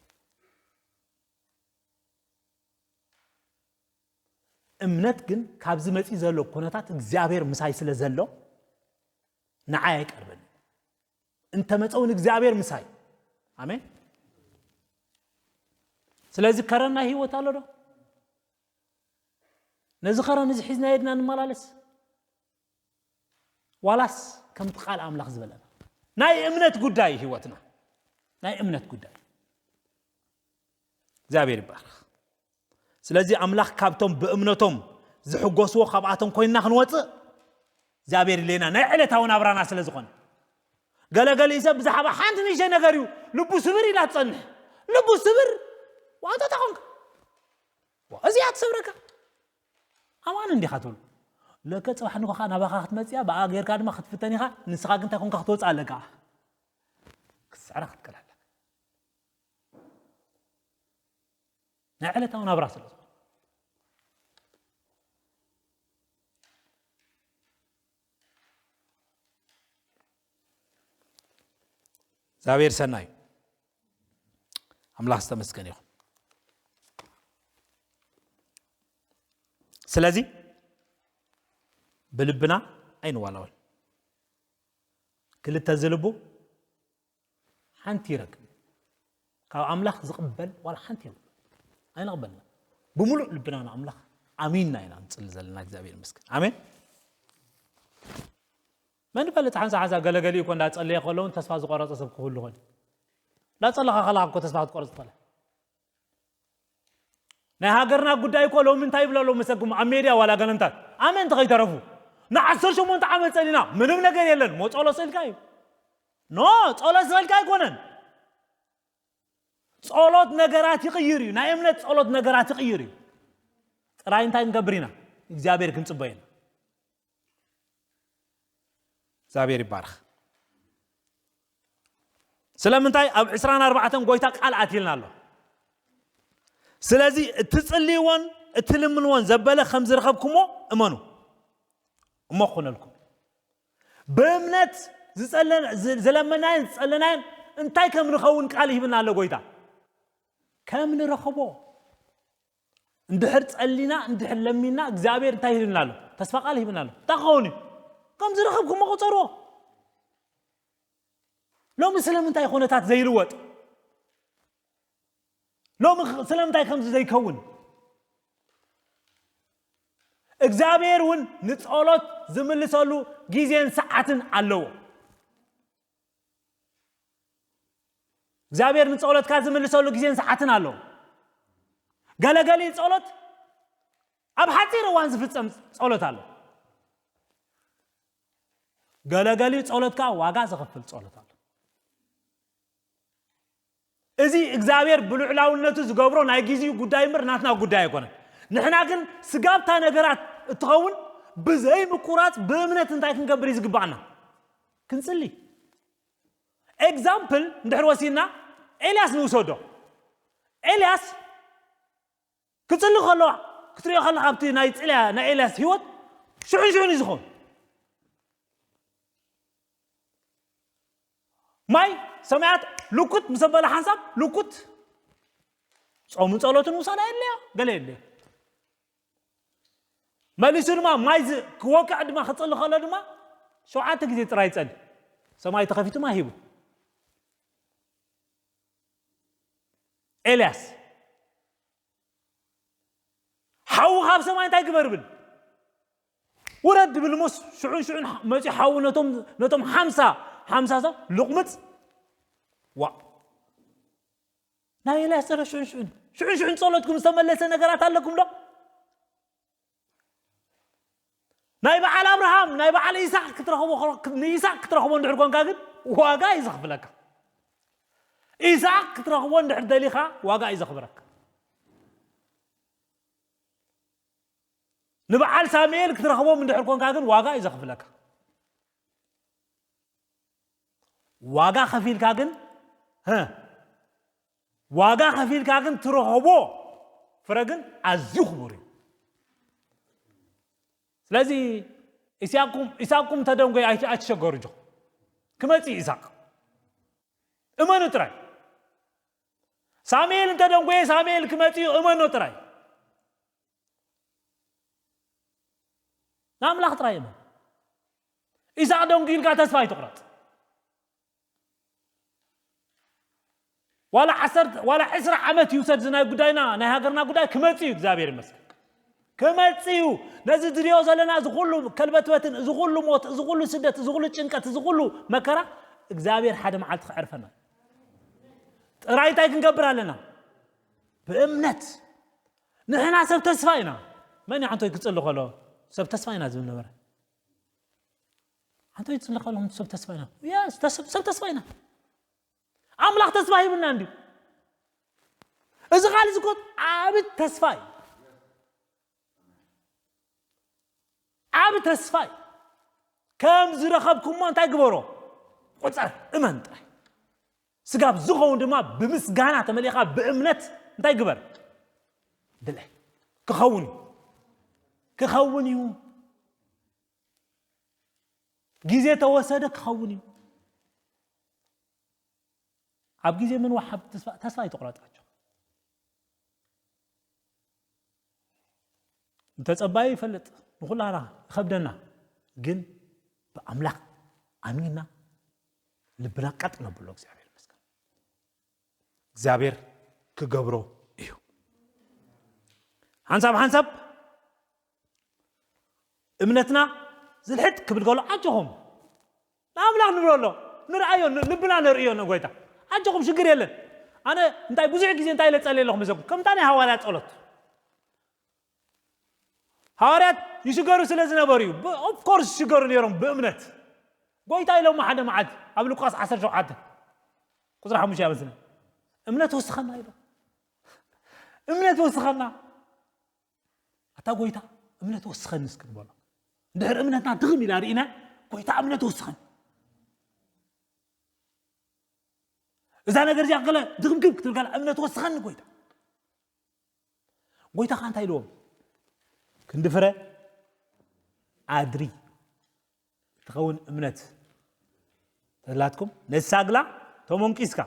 እምነት ግን ካብዚ መፂ ዘሎ ኩነታት እግዚኣብሔር ምሳይ ስለ ዘሎ ንዓይ ኣይቀርበን እንተመፀውን እግዚኣብሔር ምሳይ ኣሜን ስለዚ ከረን ናይ ህይወት ኣሎ ዶ ነዚ ከረን እዚ ሒዝና የድና ንመላለስ ዋላስ ከምቲ ቃል ኣምላኽ ዝበለና ናይ እምነት ጉዳይ ህይወትና ናይ እምነት ጉዳይ እግዚኣብሔር ይባርክ ስለዚ ኣምላኽ ካብቶም ብእምነቶም ዝሕጎስዎ ካብኣቶም ኮይንና ክንወፅእ እግዚኣብሔር ይለና ናይ ዕለታዊ ናብራና ስለ ዝኾነ። ገለገሊ ሰብ ብዛዕባ ሓንቲ ንእሽተይ ነገር እዩ ልቡ ስብር ኢላ ትጸንሕ። ልቡ ስብር ዋንታ ታኾንካ እዚኣ ትሰብረካ። ኣማን እንዲኻ ትብሉ ለከ ፅባሕ ንጎኻ ናባኻ ክትመፅያ ብኣ ጌርካ ድማ ክትፍተን ኢኻ። ንስኻ ግን እንታይ ኮንካ ክትወፅእ ኣለካ። ክስዕራ ክትቀል ኣለካ። ናይ ዕለታዊ ናብራ ስለ ዝኾነ። እግዚኣብሔር ሰናይ ኣምላኽ ዝተመስገን ይኹን። ስለዚ ብልብና ኣይንዋላወል። ክልተ ዝልቡ ሓንቲ ይረክብ። ካብ ኣምላኽ ዝቕበል ዋላ ሓንቲ የብሉ። ኣይንቕበልና። ብምሉእ ልብና ንኣምላኽ ኣሚንና ኢና ንጽሊ ዘለና። እግዚኣብሔር ይመስገን። ኣሜን። መን ይፈልጥ ሓንሳ ሓንሳ ገለገሊ እኮ እንዳጸለየ ከሎ እውን ተስፋ ዝቆረጸ ሰብ ክህሉ ይኾን። እንዳጸለኻ ከለኻ እኮ ተስፋ ክትቆርጽ ትኽእል። ናይ ሃገርና ጉዳይ እኮ ሎሚ እንታይ ይብሉ ኣለዉ መሰኩም ኣብ ሜድያ ዋላ ገለንታት ኣመንቲ ከይተረፉ ንዓሰርተ ሸሞንተ ዓመት ጸሊና ምንም ነገር የለን። ሞ ጸሎት ስእልካ እዩ። ኖ ጸሎት ስእልካ ኣይኮነን። ጸሎት ነገራት ይቕይር እዩ። ናይ እምነት ጸሎት ነገራት ይቕይር እዩ። ጥራይ እንታይ ክንገብር ኢና? እግዚኣብሔር ክንጽበ ኢና። እግዚኣብሔር ይባርኽ። ስለምንታይ ኣብ ዕስራን ኣርባዕተን ጎይታ ቃል ኣትልና ኣሎ። ስለዚ እትጽልይዎን እትልምንዎን ዘበለ ከም ዝረኸብኩሞ እመኑ እሞ ክኾነልኩም። ብእምነት ዝጸለ- ዝ- ዝለመናየን ዝጸለናየን እንታይ ከም ንኸውን ቃል ይህብና ኣሎ ጎይታ። ከም ንረኽቦ እንድሕር ጸሊና እንድሕር ለሚና እግዚኣብሔር እንታይ ይህብና ኣሎ? ተስፋ ቃል ይህብና ኣሎ። እንታይ ክኸውን እዩ? ከም ዝረኸብኩሞ ቁጸርዎ። ሎሚ ስለምንታይ ኩነታት ዘይልወጥ? ሎሚ ኽ- ስለምንታይ ከምዚ ዘይከውን? እግዚኣብሔር እውን ንጸሎት ዝምልሰሉ ግዜን ሰዓትን ኣለዎ። እግዚኣብሔር ንጸሎትካ ዝምልሰሉ ግዜን ሰዓትን ኣለዎ። ገለገሊ ጸሎት ኣብ ሓጺር እዋን ዝፍጸም ጸሎት ኣሎ። ገለገሊ ጸሎትካ ዋጋ ዘኸፍል ጸሎት ኣሎ። እዚ እግዚኣብሔር ብልዑላውነቱ ዝገብሮ ናይ ግዜኡ ጉዳይ እምበር ናትና ጉዳይ ኣይኮነን። ንሕና ግን ስጋብታ ነገራት እትኸውን ብዘይ ምቁራጽ ብእምነት እንታይ ክንገብር እዩ ዝግባኣና? ክንጽሊ። ኤግዛምፕል እንድሕር ወሲድና ኤልያስ ንውሰዶ። ኤልያስ ክጽሊ ከሎ ክትሪኦ ከለካ ኣብቲ ናይ ጽልያ ናይ ኤልያስ ህይወት ሽዑን ሽዑን እዩ ዝኸውን። ማይ ሰማያት ልኩት ምስ ኣበለ ሓንሳብ ልኩት ጾምን ጸሎትን ውሳና የለዮ ገለ የለዮ። መሊሱ ድማ ማይ ዝ- ክወቅዕ ድማ ክጽሊ ከሎ ድማ ሸውዓተ ግዜ ጥራይ ጸሊ ሰማይ ተኸፊቱ ማይ ሂቡ። ኤልያስ ሓዉ ካብ ሰማይ እንታይ ግበር ብል ውረድ ብል ሞስ ሽዑን ሽዑን መፂ ሓዉ ነቶም ነቶም ሓምሳ ሓምሳ ሰብ ልቕምፅ ዋ ናይ ኤልያስ ጸሎት ሽዑን ሽዑን ሽዑን ሽዑን ጸሎትኩም ዝተመለሰ ነገራት ኣለኩም ዶ? ናይ በዓል ኣብርሃም ናይ በዓል ኢሳቅ ክትረኽቦ ንኢሳቅ ክትረኽቦ እንድሕር ኮንካ ግን ዋጋ እዩ ዘኽፍለካ። ኢሳቅ ክትረኽቦ እንድሕር ደሊኻ ዋጋ እዩ ዘኽብረካ። ንበዓል ሳሙኤል ክትረኽቦም እንድሕር ኮንካ ግን ዋጋ እዩ ዘኽፍለካ። ዋጋ ከፊልካ ግን ህ ዋጋ ከፊልካ ግን ትረኽቦ ፍረ ግን ኣዝዩ ክቡር እዩ። ስለዚ ኢሳቅኩም ኢሳቅኩም እንተደንጎየ ኣይት- ኣይትሸገሩ ጆ ክመጽእ እዩ ኢሳቅ እመኑ ጥራይ። ሳሙኤል እንተደንጎየ ሳሙኤል ክመጽእ እዩ እመኖ ጥራይ። ንኣምላኽ ጥራይ እመን። ኢሳቅ ደንጉ ኢልካ ተስፋ ኣይትቁረጽ። ዋላ ዓሰርተ ዋላ ዕስራ ዓመት ይውሰድ ዝናይ ጉዳይና ናይ ሃገርና ጉዳይ ክመጽእ እዩ። እግዚኣብሔር ይመስገን ክመጽእ እዩ። ነዚ ዝሪኦ ዘለና እዚ ኩሉ ከልበትበትን እዚ ኩሉ ሞት እዚ ኩሉ ስደት እዚ ኩሉ ጭንቀት እዚ ኩሉ መከራ እግዚኣብሔር ሓደ መዓልቲ ክዕርፈና ጥራይ እንታይ ክንገብር ኣለና? ብእምነት ንሕና ሰብ ተስፋ ኢና። መን እዩ ሓንቶይ ክጽሊ ከሎ ሰብ ተስፋ ኢና ዝብል ነበረ? ሓንቶይ ክጽሊ ከሎ ሰብ ተስፋ ኢና። Yes፣ ተስ-፣ ሰብ ተስፋ ኢና። ኣምላኽ ተስፋ ሂብና እንድዩ። እዚ ቃል እዚ እኮ ዓቢ ተስፋ እዩ። ዓቢ ተስፋ እዩ። ከም ዝረኸብኩሞ እንታይ ግበሮ? ቁጸር፣ እመን ጥራይ። ስጋብ ዝኸውን ድማ ብምስጋና ተመሊእካ ብእምነት እንታይ ግበር? ድለ። ክኸውን እዩ። ክኸውን እዩ። ግዜ ተወሰደ፣ ክኸውን እዩ። ኣብ ግዜ ምንዋሕ ተስፋ፣ ተስፋ ኣይትቑረጻቸው። ንተጸባዩ ይፈልጥ፣ ንኹላና ይኸብደና፣ ግን ብኣምላኽ ኣሚንና ልብና ቀጥ ነብሎ። እግዚኣብሔር ይመስገን። እግዚኣብሔር ክገብሮ እዩ። ሓንሳብ ሓንሳብ እምነትና ዝልሕጥ ክብል ከሎ ኣጆኹም ንኣምላኽ ንብሎ ኣሎ። ንርኣዮ፣ ን-፣ ልብና ነርእዮ ንጎይታ። ኣጆኹም ሽግር የለን። ኣነ እንታይ ብዙሕ ግዜ እንታይ ኢለ ጸልየ ኣለኹ መሰለኩም? ከምታ ናይ ሃዋርያት ጸሎት። ሃዋርያት ይሽገሩ ስለ ዝነበሩ እዩ። ብ-፣ of course ይሽገሩ ነይሮም ብእምነት። ጎይታ ኢሎሞ ሓደ መዓልቲ ኣብ ሉቃስ ዓሰርተ ሸውዓተ ቁጽሪ ሓሙሽተ ይመስለኒ። እምነት ወስኸና ኢሎ። እምነት ወስኸና። ኣታ ጎይታ እምነት ወስኸኒ እስኪ ንበሎ። እንድሕር እምነትና ድኽም ኢላ ርኢና፣ ጎይታ እምነት ወስኸኒ። እዛ ነገር እዚኣ ገለ ድኽምክም ክትብል ከላ እምነት ወስኸኒ ጎይታ። ጎይታ ኸኣ እንታይ ኢልዎም? ክንዲ ፍረ ኣድሪ ትኸውን እምነት ተላትኩም ነቲ ሳግላ ተሞንቂስካ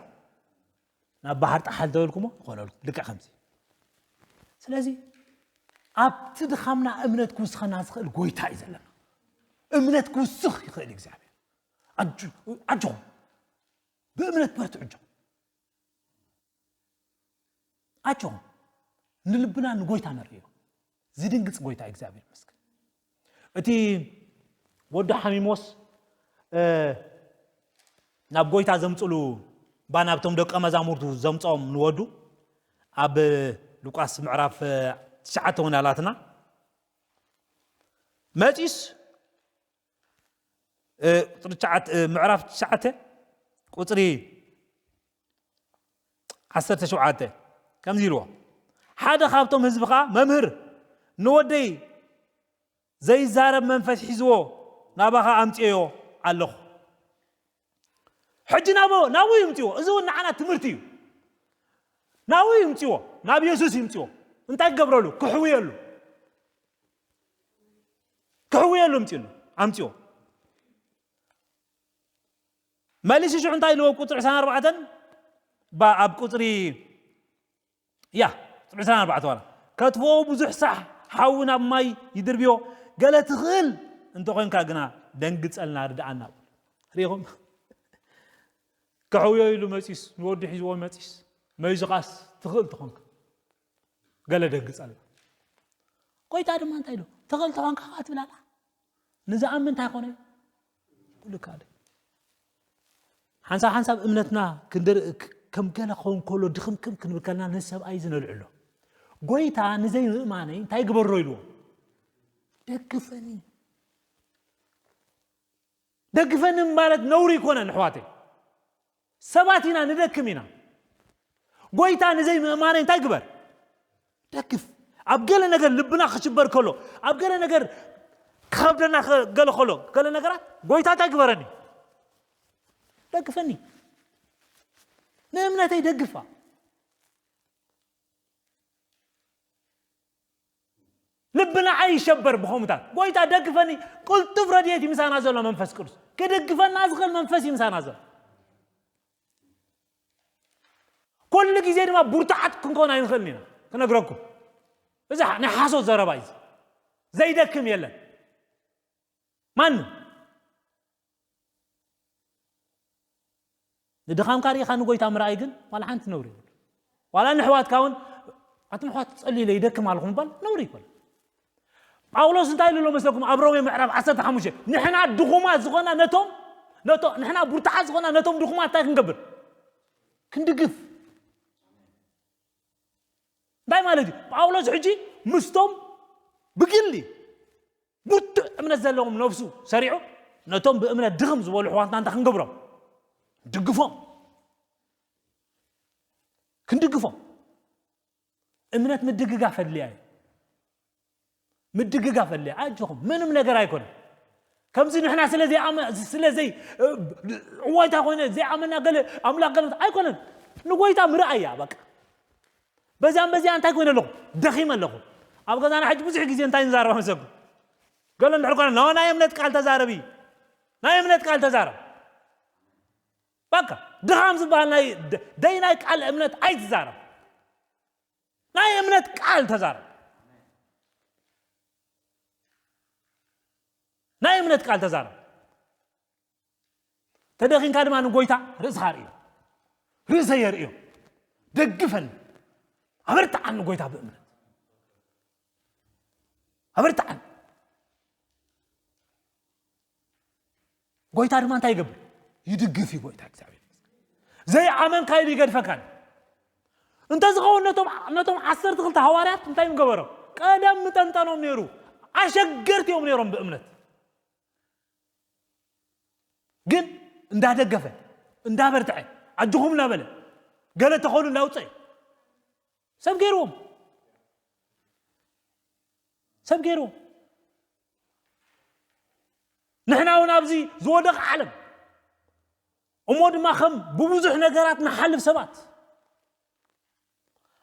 ናብ ባሕር ጣሓል ተበልኩሞ ይኾነልኩም። ልክዕ ከምዚ። ስለዚ ኣብቲ ድኻምና እምነት ክውስኸና ዝኽእል ጎይታ እዩ ዘለና። እምነት ክውስኽ ይኽእል እዩ እግዚኣብሔር። ኣጆ-፣ ኣጆኹም። ብእምነት በርትዑ ኣጆኹም። ኣጆኹም። ንልብና ንጎይታ ነርእዮ። ዝድንግጽ ጎይታ እግዚኣብሔር ይመስገን። እቲ ወዱ ሓሚሞስ፣ እ፣ ናብ ጎይታ ዘምጽሉ፣ ባ ናብቶም ደቀ መዛሙርቱ ዘምጽኦም ንወዱ ኣብ ሉቃስ ምዕራፍ ትሽዓተ እውን ኣላትና። መጺስ፣ እ፣ ቁጽሪ ትሽዓተ፣ እ፣ ምዕራፍ ትሽዓተ ቁጽሪ ዓሰርተ ሸውዓተ ከምዚ ኢልዎ፣ ሓደ ካብቶም ህዝቢ ኸኣ፣ "መምህር፣ ንወደይ ዘይዛረብ መንፈስ ሒዝዎ ናባኻ ኣምጽኤዮ ኣለኹ። ሕጂ ናብኡ፣ ናብኡ ይምጽዎ። እዚ እውን ንዓና ትምህርቲ እዩ። ናብኡ ይምጽዎ፣ ናብ የሱስ ይምጽዎ። እንታይ ክገብረሉ? ክሕውየሉ። ክሕውየሉ ኣምጽሉ፣ ኣምጽዎ." መሊሱ ሽዑ እንታይ ኢልዎ? ቁጽሪ ዕስራን ኣርባዕተን፣ ባ-፣ ኣብ ቁጽሪ፣ ያ፣ ቁጽሪ ዕስራን ኣርባዕተን ዋላ፣ "ከትፍኦ ብዙሕ ሳሕ ሓዊ ናብ ማይ ይድርብዮ፣ ገለ ትኽእል እንተኾይንካ ግና ደንግጸልና፣ ርድኣና" በሎ። ርኢኹም? ክሕውዮ ኢሉ መጺስ፣ ንወዱ ሒዝዎ መጺስ፣ መይዙኻስ ትኽእል ተኾንካ ገለ ደንግጸልና። ጎይታ ድማ እንታይ ኢሉ? "ትኽእል ተኾንካ ኸኣ" ትብል ኣላ። ንዝኣምን እንታይ ኮነ? ኩሉ ካልእ። ሓንሳብ ሓንሳብ እምነትና ክንድር-፣ ክ-፣ ከም ገለ ክኸውን ከሎ ድኽምክም ክንብል ከለና ነቲ ሰብኣይ እዚ ነልዕሎ። ጎይታ ንዘይምእማነይ እንታይ ግበሮ ኢልዎ? "ደግፈኒ። ደግፈኒ" ማለት ነውሪ ኣይኮነን ኣሕዋተይ። ሰባት ኢና፣ ንደክም ኢና። ጎይታ ንዘይምእማነይ እንታይ ግበር? ደግፍ። ኣብ ገለ ነገር ልብና ክሽበር ከሎ፣ ኣብ ገለ ነገር ክኸብደና ከ-፣ ገለ ከሎ፣ ገለ ነገራት ጎይታ እንታይ ግበረኒ? ደግፈኒ። ንእምነተይ ደግፋ። ልብና ኣይሸበር ብኸምኡታት። ጎይታ ደግፈኒ፣ ቅልጡፍ ረድኤት እዩ ምሳና ዘሎ መንፈስ ቅዱስ። ክድግፈና ዝኽእል መንፈስ እዩ ምሳና ዘሎ። ኩሉ ግዜ ድማ ብርቱዓት ክንከውን ኣይንኽእልን ኢና። ክነግረኩም። እዚ ሓ-፣ ናይ ሓሶት ዘረባ እዩ። ዘይደክም የለን። ማንም። ንድኻምካ ርኢኻ ንጎይታ ምርኣይ ግን ዋላ ሓንቲ ነውሪ የብሉ። ዋላ ንሕዋትካ እውን፣ "ኣቱም ኣሕዋት፣ ጸልዩለይ፣ ይደክም ኣለኹ" ምባል ነውሪ ኣይኮነን። ጳውሎስ እንታይ ኢሉ ኣሎ መስለኩም? ኣብ ሮሜ ምዕራፍ ዓሰርተ ሓሙሽተ፣ "ንሕና ድኹማት ዝኾና ነቶም፣ ነቶ-፣ ንሕና ብርቱዓት ዝኾና ነቶም ድኹማት እንታይ ክንገብር? ክንድግፍ." እንታይ ማለት እዩ? ጳውሎስ ሕጂ ምስቶም ብግሊ ብርቱዕ እምነት ዘለዎም ነብሱ ሰሪዑ፣ ነቶም ብእምነት ድኽም ዝበሉ ኣሕዋትና እንታይ ክንገብሮም? ድግፎም። ክንድግፎም። እምነት ምድግጋፍ ኣድልያ እዩ። ምድግጋፍ ኣድልያ። ኣጆኹም፣ ምንም ነገር ኣይኮነን። ከምዚ ንሕና ስለ ዘይኣመ-፣ ስለ ዘይ-፣ እዋይታ ኮይነ ዘይኣመና ገለ ኣምላኽ ገለ ኣይኮነን። ንጎይታ ምርኣያ በቃ። በዚኣን በዚኣ እንታይ ኮይነ ኣለኹ? ደኺመ ኣለኹ። ኣብ ገዛና ሕጂ ብዙሕ ግዜ እንታይ ንዛረባ መሰልኩም? ገለ እንድሕር ኮነ፣ "ኖ፣ ናይ እምነት ቃል ተዛረቢ። ናይ እምነት ቃል ተዛረብ። በቃ፣ ድኻም ዝበሃል ናይ ደ-፣ ደይ ናይ ቃል እምነት ኣይትዛረብ። ናይ እምነት ቃል ተዛረብ። ናይ እምነት ቃል ተዛረብ። ተደኺንካ ድማ ንጎይታ ርእስኻ ርእዮ። ርእሰ የርእዮ። ደግፈኒ። ኣበርትዓኒ ጎይታ ብእምነት። ኣበርትዓኒ። ጎይታ ድማ እንታይ ይገብር? ይድግፍ እዩ ጎይታ እግዚኣብሔር። ዘይኣመንካ ኢሉ ይገድፈካን። እንተዝኸውን ነቶም፣ ነቶም ዓሰርተ ክልተ ሃዋርያት እንታይ ምገበሮም? ቀደም ምጠንጠኖም ነይሩ። ኣሸገርቲ እዮም ነይሮም ብእምነት። ግን እንዳደገፈ፣ እንዳበርትዐ፣ ኣጆኹም እናበለ፣ ገለ ተኾኑ እንዳውፀ እዩ። ሰብ ገይርዎም። ሰብ ገይርዎም። ንሕና እውን ኣብዚ ዝወደቐ ዓለም፣ እሞ ድማ ከም ብብዙሕ ነገራት ንሓልፍ ሰባት፣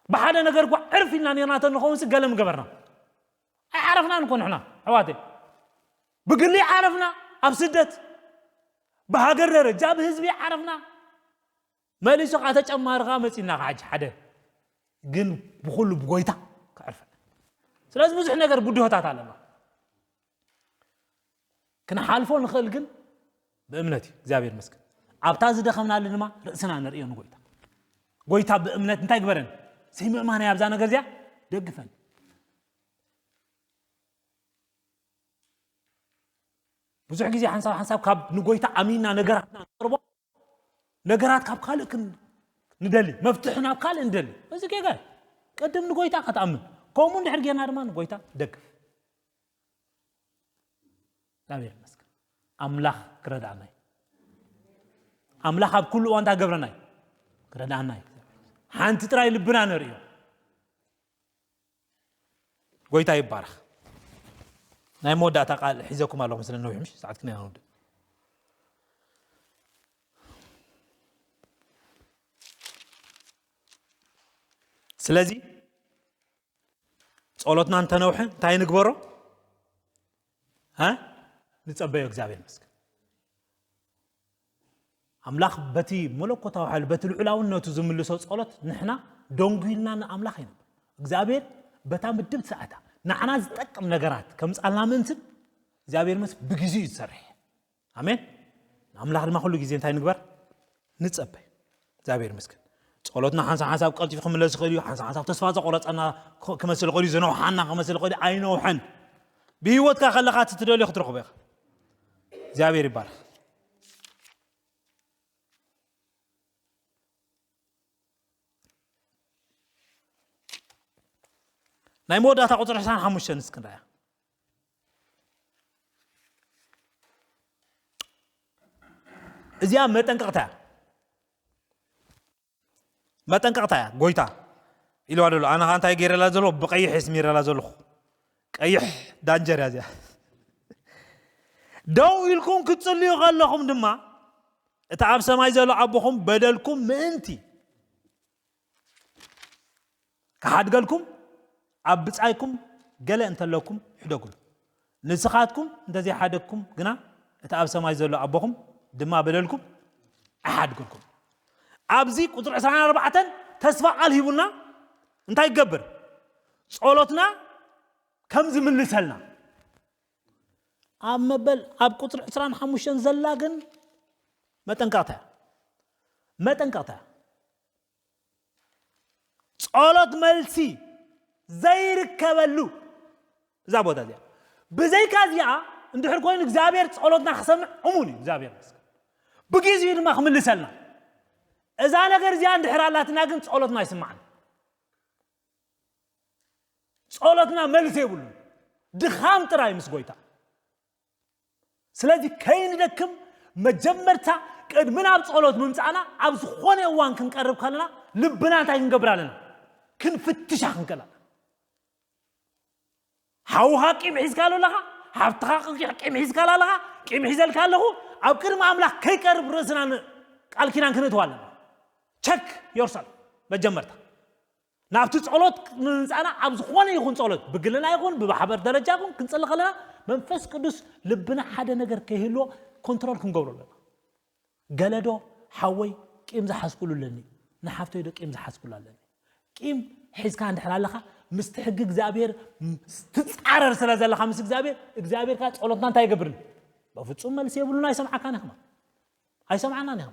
ብሓደ ነገር እኳ ዕርፍ ኢልና ነርና ተንኸውን ሲ ገለ ምገበርና። ኣይዓረፍናን እኮ ንሕና፣ ኣሕዋተይ። ብግሊ ዓረፍና፣ ኣብ ስደት፣ ብሃገር ደረጃ፣ ብህዝቢ ዓረፍና። መሊሱ ኸዓ ተጨማሪ ኸዓ መጺና ኸዓ ሕጂ ሓደ። ግን ብኹሉ ብጎይታ ክዕርፈና። ስለዚ ብዙሕ ነገር ብድሆታት ኣለና። ክንሓልፎ ንኽእል ግን ብእምነት እዩ። እግዚኣብሔር ይመስገን። ኣብታ ዝደኸምናሉ ድማ ርእስና ንርእዮ ንጎይታ። ጎይታ ብእምነት እንታይ ግበረን? ዘይምእማን ኣብዛ ነገር እዚኣ ደግፈን። ብዙሕ ግዜ ሓንሳብ ሓንሳብ ካብ ንጎይታ ኣሚንና ነገራትና ንቅርቦ፣ ነገራት ካብ ካልእ ክን-፣ ንደሊ፣ መፍትሒ ናብ ካልእ ንደሊ። እዚ ጌጋ እዩ። ቅድም ንጎይታ ክትኣምን። ከምኡ እንድሕር ጌርና ድማ ንጎይታ ንደግፍ። እግዚኣብሔር ይመስገን። ኣምላኽ ክረድኣና እዩ። ኣምላኽ ኣብ ኩሉ እዋን እንታይ ገብረና እዩ? ክረድኣና እዩ። ሓንቲ ጥራይ ልብና ነርእዮ። ጎይታ ይባረኽ። ናይ መወዳእታ ቃል ሒዘኩም ኣለኹ፣ ስለ ነዊሕ ምሽ ሰዓት ክና ንወድእ። ስለዚ ጸሎትና እንተነውሐ እንታይ ንግበሮ? እ? ንጸበዮ። እግዚኣብሔር ይመስገን። ኣምላኽ በቲ መለኮታዊ ሓይሊ፣ በቲ ልዑላውነቱ ዝምልሶ ጸሎት ንሕና ደንጉይልና ንኣምላኽ ኣይነብር። እግዚኣብሔር በታ ምድብ ሰዓታ ንዓና ዝጠቅም ነገራት ከምጻልና ምእንትን እግዚኣብሔር ምስ ብግዜኡ እዩ ዝሰርሕ። ኣሜን። ንኣምላኽ ድማ ኩሉ ግዜ እንታይ ንግበር? ንጸበ። እግዚኣብሔር ይመስገን። ጸሎትና ሓንሳብ ሓንሳብ ቀልጢፉ ክምለስ ይኽእል እዩ። ሓንሳብ ሓንሳብ ተስፋ ዘቆረጸና ክ-፣ ክመስል ይኽእል እዩ። ዝነውሓና ክመስል ይኽእል እዩ። ኣይነውሐን። ብህይወትካ ከለኻ እቲ ትደልዮ ክትረኽቦ ኢኻ። እግዚኣብሔር ይባረኽ። ናይ መወዳእታ ቁጽሪ ዕስራን ሓሙሽተን እስኪ ንርኣያ። እዚኣ መጠንቀቕታ እያ። መጠንቀቕታ እያ። ጎይታ ኢልዋ ደሎ፣ ኣነ ኸኣ እንታይ ገይረላ ዘሎ? ብቐይሕ የስሚረላ ዘለኹ። ቀይሕ ዳንጀር እያ እዚኣ። ደው ኢልኩም ክትጽልዩ ከለኹም ድማ፣ እቲ ኣብ ሰማይ ዘሎ ኣቦኹም በደልኩም ምእንቲ ክሓድገልኩም፣ ኣብ ብጻይኩም ገለ እንተለኩም ሕደጉሉ። ንስኻትኩም እንተዘይሓደግኩም ግና፣ እቲ ኣብ ሰማይ ዘሎ ኣቦኹም ድማ በደልኩም ኣይሓድገልኩም። ኣብዚ ቁጽሪ ዕስራን ኣርባዕተን ተስፋ ቃል ሂቡና እንታይ ይገብር? ጸሎትና ከም ዝምልሰልና። ኣብ መበል፣ ኣብ ቁጽሪ ዕስራን ሓሙሽተን ዘላ ግን መጠንቀቕታ እያ። መጠንቀቕታ እያ። ጸሎት መልሲ ዘይርከበሉ እዛ ቦታ እዚኣ። ብዘይካ እዚኣ እንድሕር ኮይኑ እግዚኣብሔር ጸሎትና ክሰምዕ እሙን እዩ። እግዚኣብሔር ይመስገን። ብግዜኡ ድማ ክምልሰልና። እዛ ነገር እዚኣ እንድሕር ኣላትና ግን ጸሎትና ኣይስማዕን። ጸሎትና መልሲ የብሉን። ድኻም ጥራይ ምስ ጎይታ። ስለዚ ከይንደክም መጀመርታ ቅድሚ ናብ ጸሎት ምምጻእና ኣብ ዝኾነ እዋን ክንቀርብ ከለና ልብና እንታይ ክንገብር ኣለና? ክንፍትሻ ክንክእል ኣለና። ሓውኻ ቂም ሒዝካሉ ኣለኻ፣ ሓፍትኻ ቂም ሒዝካላ ኣለኻ፣ ቂም ሒዘልካ ኣለኹ። ኣብ ቅድሚ ኣምላኽ ከይቀርብ ርእስና ን-፣ ቃል ኪዳን ክንእትው ኣለና። ቸክ ዮርሰልፍ መጀመርታ። ናብቲ ጸሎት ምምጻእና ኣብ ዝኾነ ይኹን ጸሎት፣ ብግልና ይኹን ብማሕበር ደረጃ ይኹን ክንጽሊ ከለና መንፈስ ቅዱስ ልብና ሓደ ነገር ከይህልዎ ኮንትሮል ክንገብሮ ኣለና። ገለዶ ሓወይ ቂም ዝሓዝኩሉ ኣለኒ፣ ንሓፍተይ ዶ ቂም ዝሓዝኩሉ ኣለኒ። ቂም ሒዝካ እንድሕር ኣለኻ ምስቲ ሕጊ እግዚኣብሔር ትጻረር ስለ ዘለኻ ምስ እግዚኣብሔር፣ እግዚኣብሔር ከኣ ጸሎትና እንታይ ይገብርን? በፍጹም መልሲ የብሉን። ኣይሰምዓካን ኢኻ። ኣይሰምዓናን ኢኻ።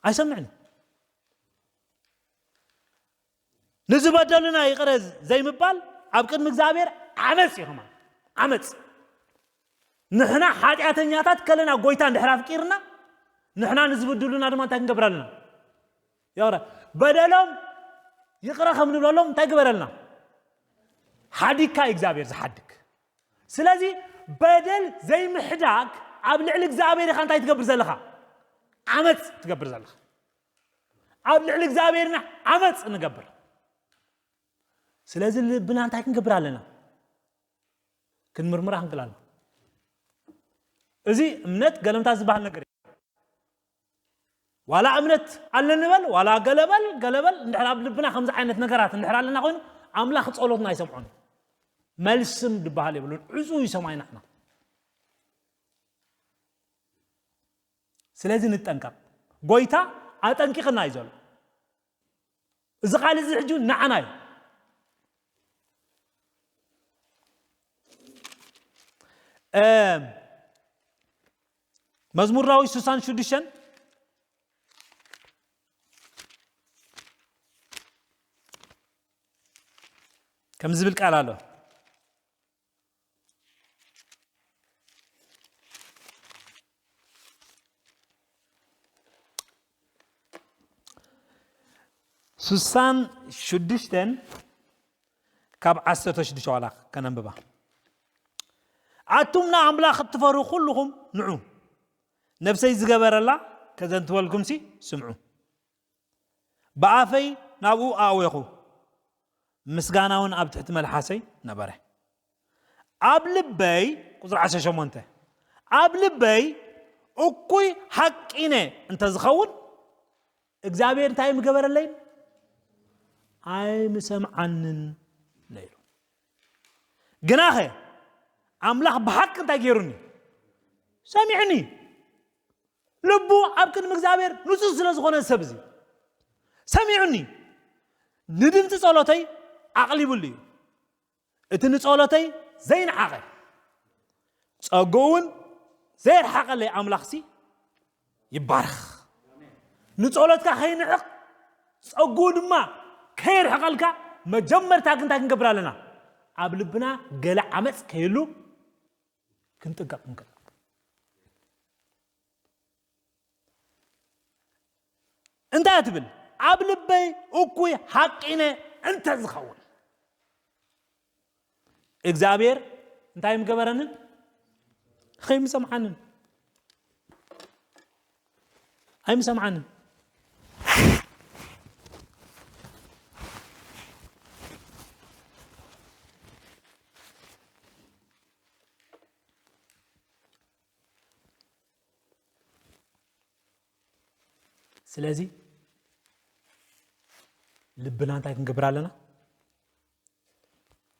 ኣይሰምዕን። ንዝበደሉና ይቕረ ዘይምባል ኣብ ቅድሚ እግዚኣብሔር ዓመፅ እዩ። ከማን ዓመፅ። ንሕና ሓጢኣተኛታት ከለና ጎይታ እንድሕር ኣፍቂርና፣ ንሕና ንዝብድሉና ድማ እንታይ ክንገብር ኣለና? ይቕረ። በደሎም ይቕረ ከም ንብለሎም እንታይ ግበረልና? ሓዲግካ እዩ እግዚኣብሔር ዝሓድግ። ስለዚ በደል ዘይምሕዳግ ኣብ ልዕሊ እግዚኣብሔር ኢኻ እንታይ ትገብር ዘለኻ? ዓመፅ ትገብር ዘለኻ። ኣብ ልዕሊ እግዚኣብሔርና ዓመፅ ንገብር። ስለዚ ልብና እንታይ ክንገብር ኣለና? ክንምርምራ ክንክእል ኣለና። እዚ እምነት ገለምታ ዝበሃል ነገር እዩ። ዋላ እምነት ኣለኒ በል፣ ዋላ ገለበል ገለበል፣ እንድሕር ኣብ ልብና ከምዚ ዓይነት ነገራት እንድሕር ኣለና ኮይኑ ኣምላኽ ጸሎትና ኣይሰምዖን። መልስም ዝበሃል የብሉን። ዕጹ እዩ ሰማይ ንዓና። ስለዚ ንጠንቀቕ። ጎይታ ኣጠንቂቕና እዩ ዘሎ። እዚ ቃል እዚ ሕጂ ንዓና እዩ። እም፣ መዝሙር ዳዊት ስሳን ሽዱሽተን ከም ዝብል ቃል ኣሎ። ስሳን ሽዱሽተን ካብ ዓሰርተ ሽዱሽተ ዋላ ከነንብባ። ኣቱም ንኣምላኽ እትፈርሁ ኩልኹም ንዑ፣ ነፍሰይ ዝገበረላ ከዘንትወልኩምሲ ስምዑ። ብኣፈይ ናብኡ ኣእዌኹ፣ ምስጋና እውን ኣብ ትሕቲ መልሓሰይ ነበረ። ኣብ ልበይ፣ ቁጽሪ ዓሰርተ ሸሞንተ፣ ኣብ ልበይ እኩይ ሓቂነ እንተዝኸውን፣ እግዚኣብሔር እንታይ ምገበረለይን? ኣይምሰምዓንን ነይሩ። ግናኸ ኣምላኽ ብሓቂ እንታይ ገይሩኒ? ሰሚዑኒ። ልቡ ኣብ ቅድሚ እግዚኣብሔር ንጹህ ስለ ዝኾነ ሰብ እዚ ሰሚዑኒ። ንድምፂ ጸሎተይ ኣቕሊቡሉ እዩ። እቲ ንጸሎተይ ዘይነዓቐ፣ ጸግኡ እውን ዘየርሓቐለይ ኣምላኽሲ ይባረኽ። ንጸሎትካ ከይንዕቕ፣ ጸግኡ ድማ ከየርሕቐልካ፣ መጀመርታ ግን እንታይ ክንገብር ኣለና? ኣብ ልብና ገለ ዓመፅ ከይህሉ ክንጥንቀቕ ክንክእል። እንታይ ትብል? ኣብ ልበይ እኩይ ሓቂነ እንተ ዝኸውን፣ እግዚኣብሔር እንታይ ምገበረንን? ኣይምሰምዓንን። ኣይምሰምዓንን። ስለዚ ልብና እንታይ ክንገብር ኣለና?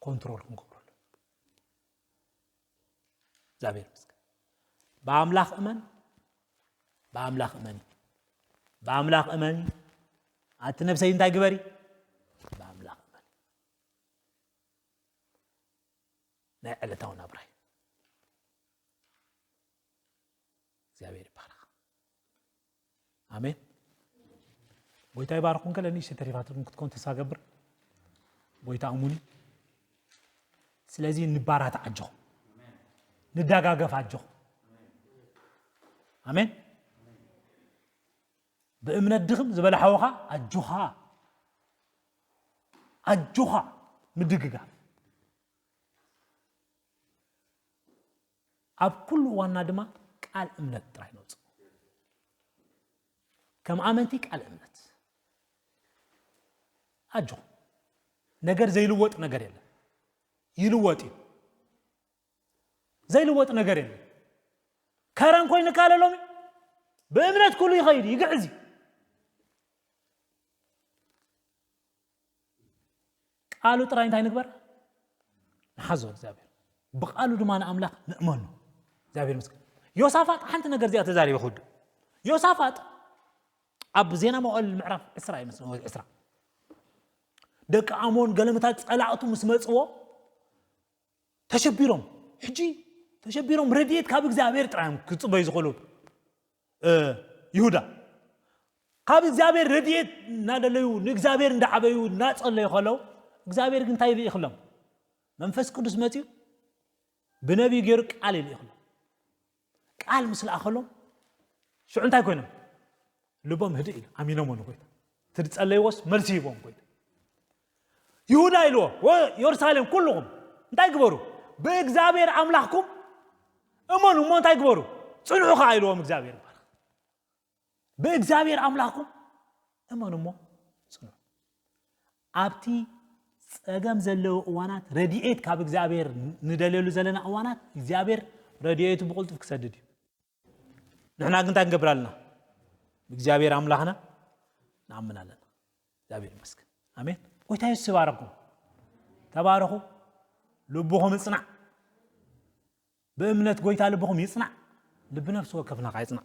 ኮንትሮል ክንገብረሉ። እግዚኣብሔር ይመስገን። ብኣምላኽ እመን፣ ብኣምላኽ እመኒ፣ ብኣምላኽ እመኒ። ኣቲ ነፍሰይ እንታይ ግበሪ? ብኣምላኽ እመኒ። ናይ ዕለታዊ ናብራይ እግዚኣብሔር ይባረኽ። ኣሜን። ጎይታ ይባርኩም። ከለ ንእሽተይ ተሪፋትኩም ክትኮን ተስፋ ገብር። ጎይታ እሙኒ። ስለዚ ንባራታ ኣጆኹም፣ ንደጋገፍ ኣጆኹም። ኣሜን። ብእምነት ድኽም ዝበለ ሓውኻ ኣጆኻ፣ ኣጆኻ ምድግጋፍ። ኣብ ኩሉ እዋንና ድማ ቃል እምነት ጥራይ ነውፅእ። ከም ኣመንቲ ቃል እምነት። ኣጆ፣ ነገር ዘይልወጥ ነገር የለን። ይልወጥ እዩ። ዘይልወጥ ነገር የለን። ከረን ኮይኑ ካለ ሎሚ ብእምነት ኩሉ ይኸይድ፣ ይግዕዝ እዩ። ቃሉ ጥራይ እንታይ ንግበር? ንሓዞ እግዚኣብሔር። ብቃሉ ድማ ንኣምላኽ ንእመኑ። እግዚኣብሔር ይመስገን። ዮሳፋጥ ሓንቲ ነገር እዚኣ ተዛሪበ ክውድእ። ዮሳፋጥ ኣብ ዜና መዋዕል ምዕራፍ ዕስራ ይመስል፣ ወይ ዕስራ። ደቂ ኣሞን ገለመታት ጸላእቱ ምስ መጽዎ ተሸቢሮም፣ ሕጂ ተሸቢሮም ረድኤት ካብ እግዚኣብሔር ጥራይ እዮም ክጽበዩ ዝኽእሉ። እ፣ ይሁዳ ካብ እግዚኣብሔር ረድኤት እናደለዩ ንእግዚኣብሔር እንዳዓበዩ እናጸለዩ ከለዉ እግዚኣብሔር ግን እንታይ ይልእኽሎም? መንፈስ ቅዱስ መጺኡ ብነቢይ ገይሩ ቃል ይልእኽሎም። ቃል ምስ ለኣኸሎም ሽዑ እንታይ ኮይኖም? ልቦም ህድእ ኢሉ ኣሚኖም ንጎይታ። እቲ ዝጸለይዎስ መልሲ ሂቦም ጎይታ። ይሁዳ ኢልዎ፣ ወ-፣ የሩሳሌም ኩልኹም እንታይ ግበሩ? ብእግዚኣብሔር ኣምላኽኩም እመኑ እሞ እንታይ ግበሩ? ጽንዑ ኸዓ ኢልዎም እግዚኣብሔር ይባረኽ። ብእግዚኣብሔር ኣምላኽኩም እመኑ እሞ ጽንዑ። ኣብቲ ጸገም ዘለዎ እዋናት ረድኤት ካብ እግዚኣብሔር ንደልየሉ ዘለና እዋናት እግዚኣብሔር ረድኤቱ ብቕልጡፍ ክሰድድ እዩ። ንሕና ግን እንታይ ክንገብር ኣለና? ብእግዚኣብሔር ኣምላኽና ንኣምን ኣለና። እግዚኣብሔር ይመስገን። ኣሜን። ጎይታ የሱስ ይባረኩም። ተባረኹ። ልብኹም ይጽናዕ። ብእምነት ጎይታ ልብኹም ይጽናዕ። ልቢ ነፍሲ ወከፍና ከዓ ይጽናዕ።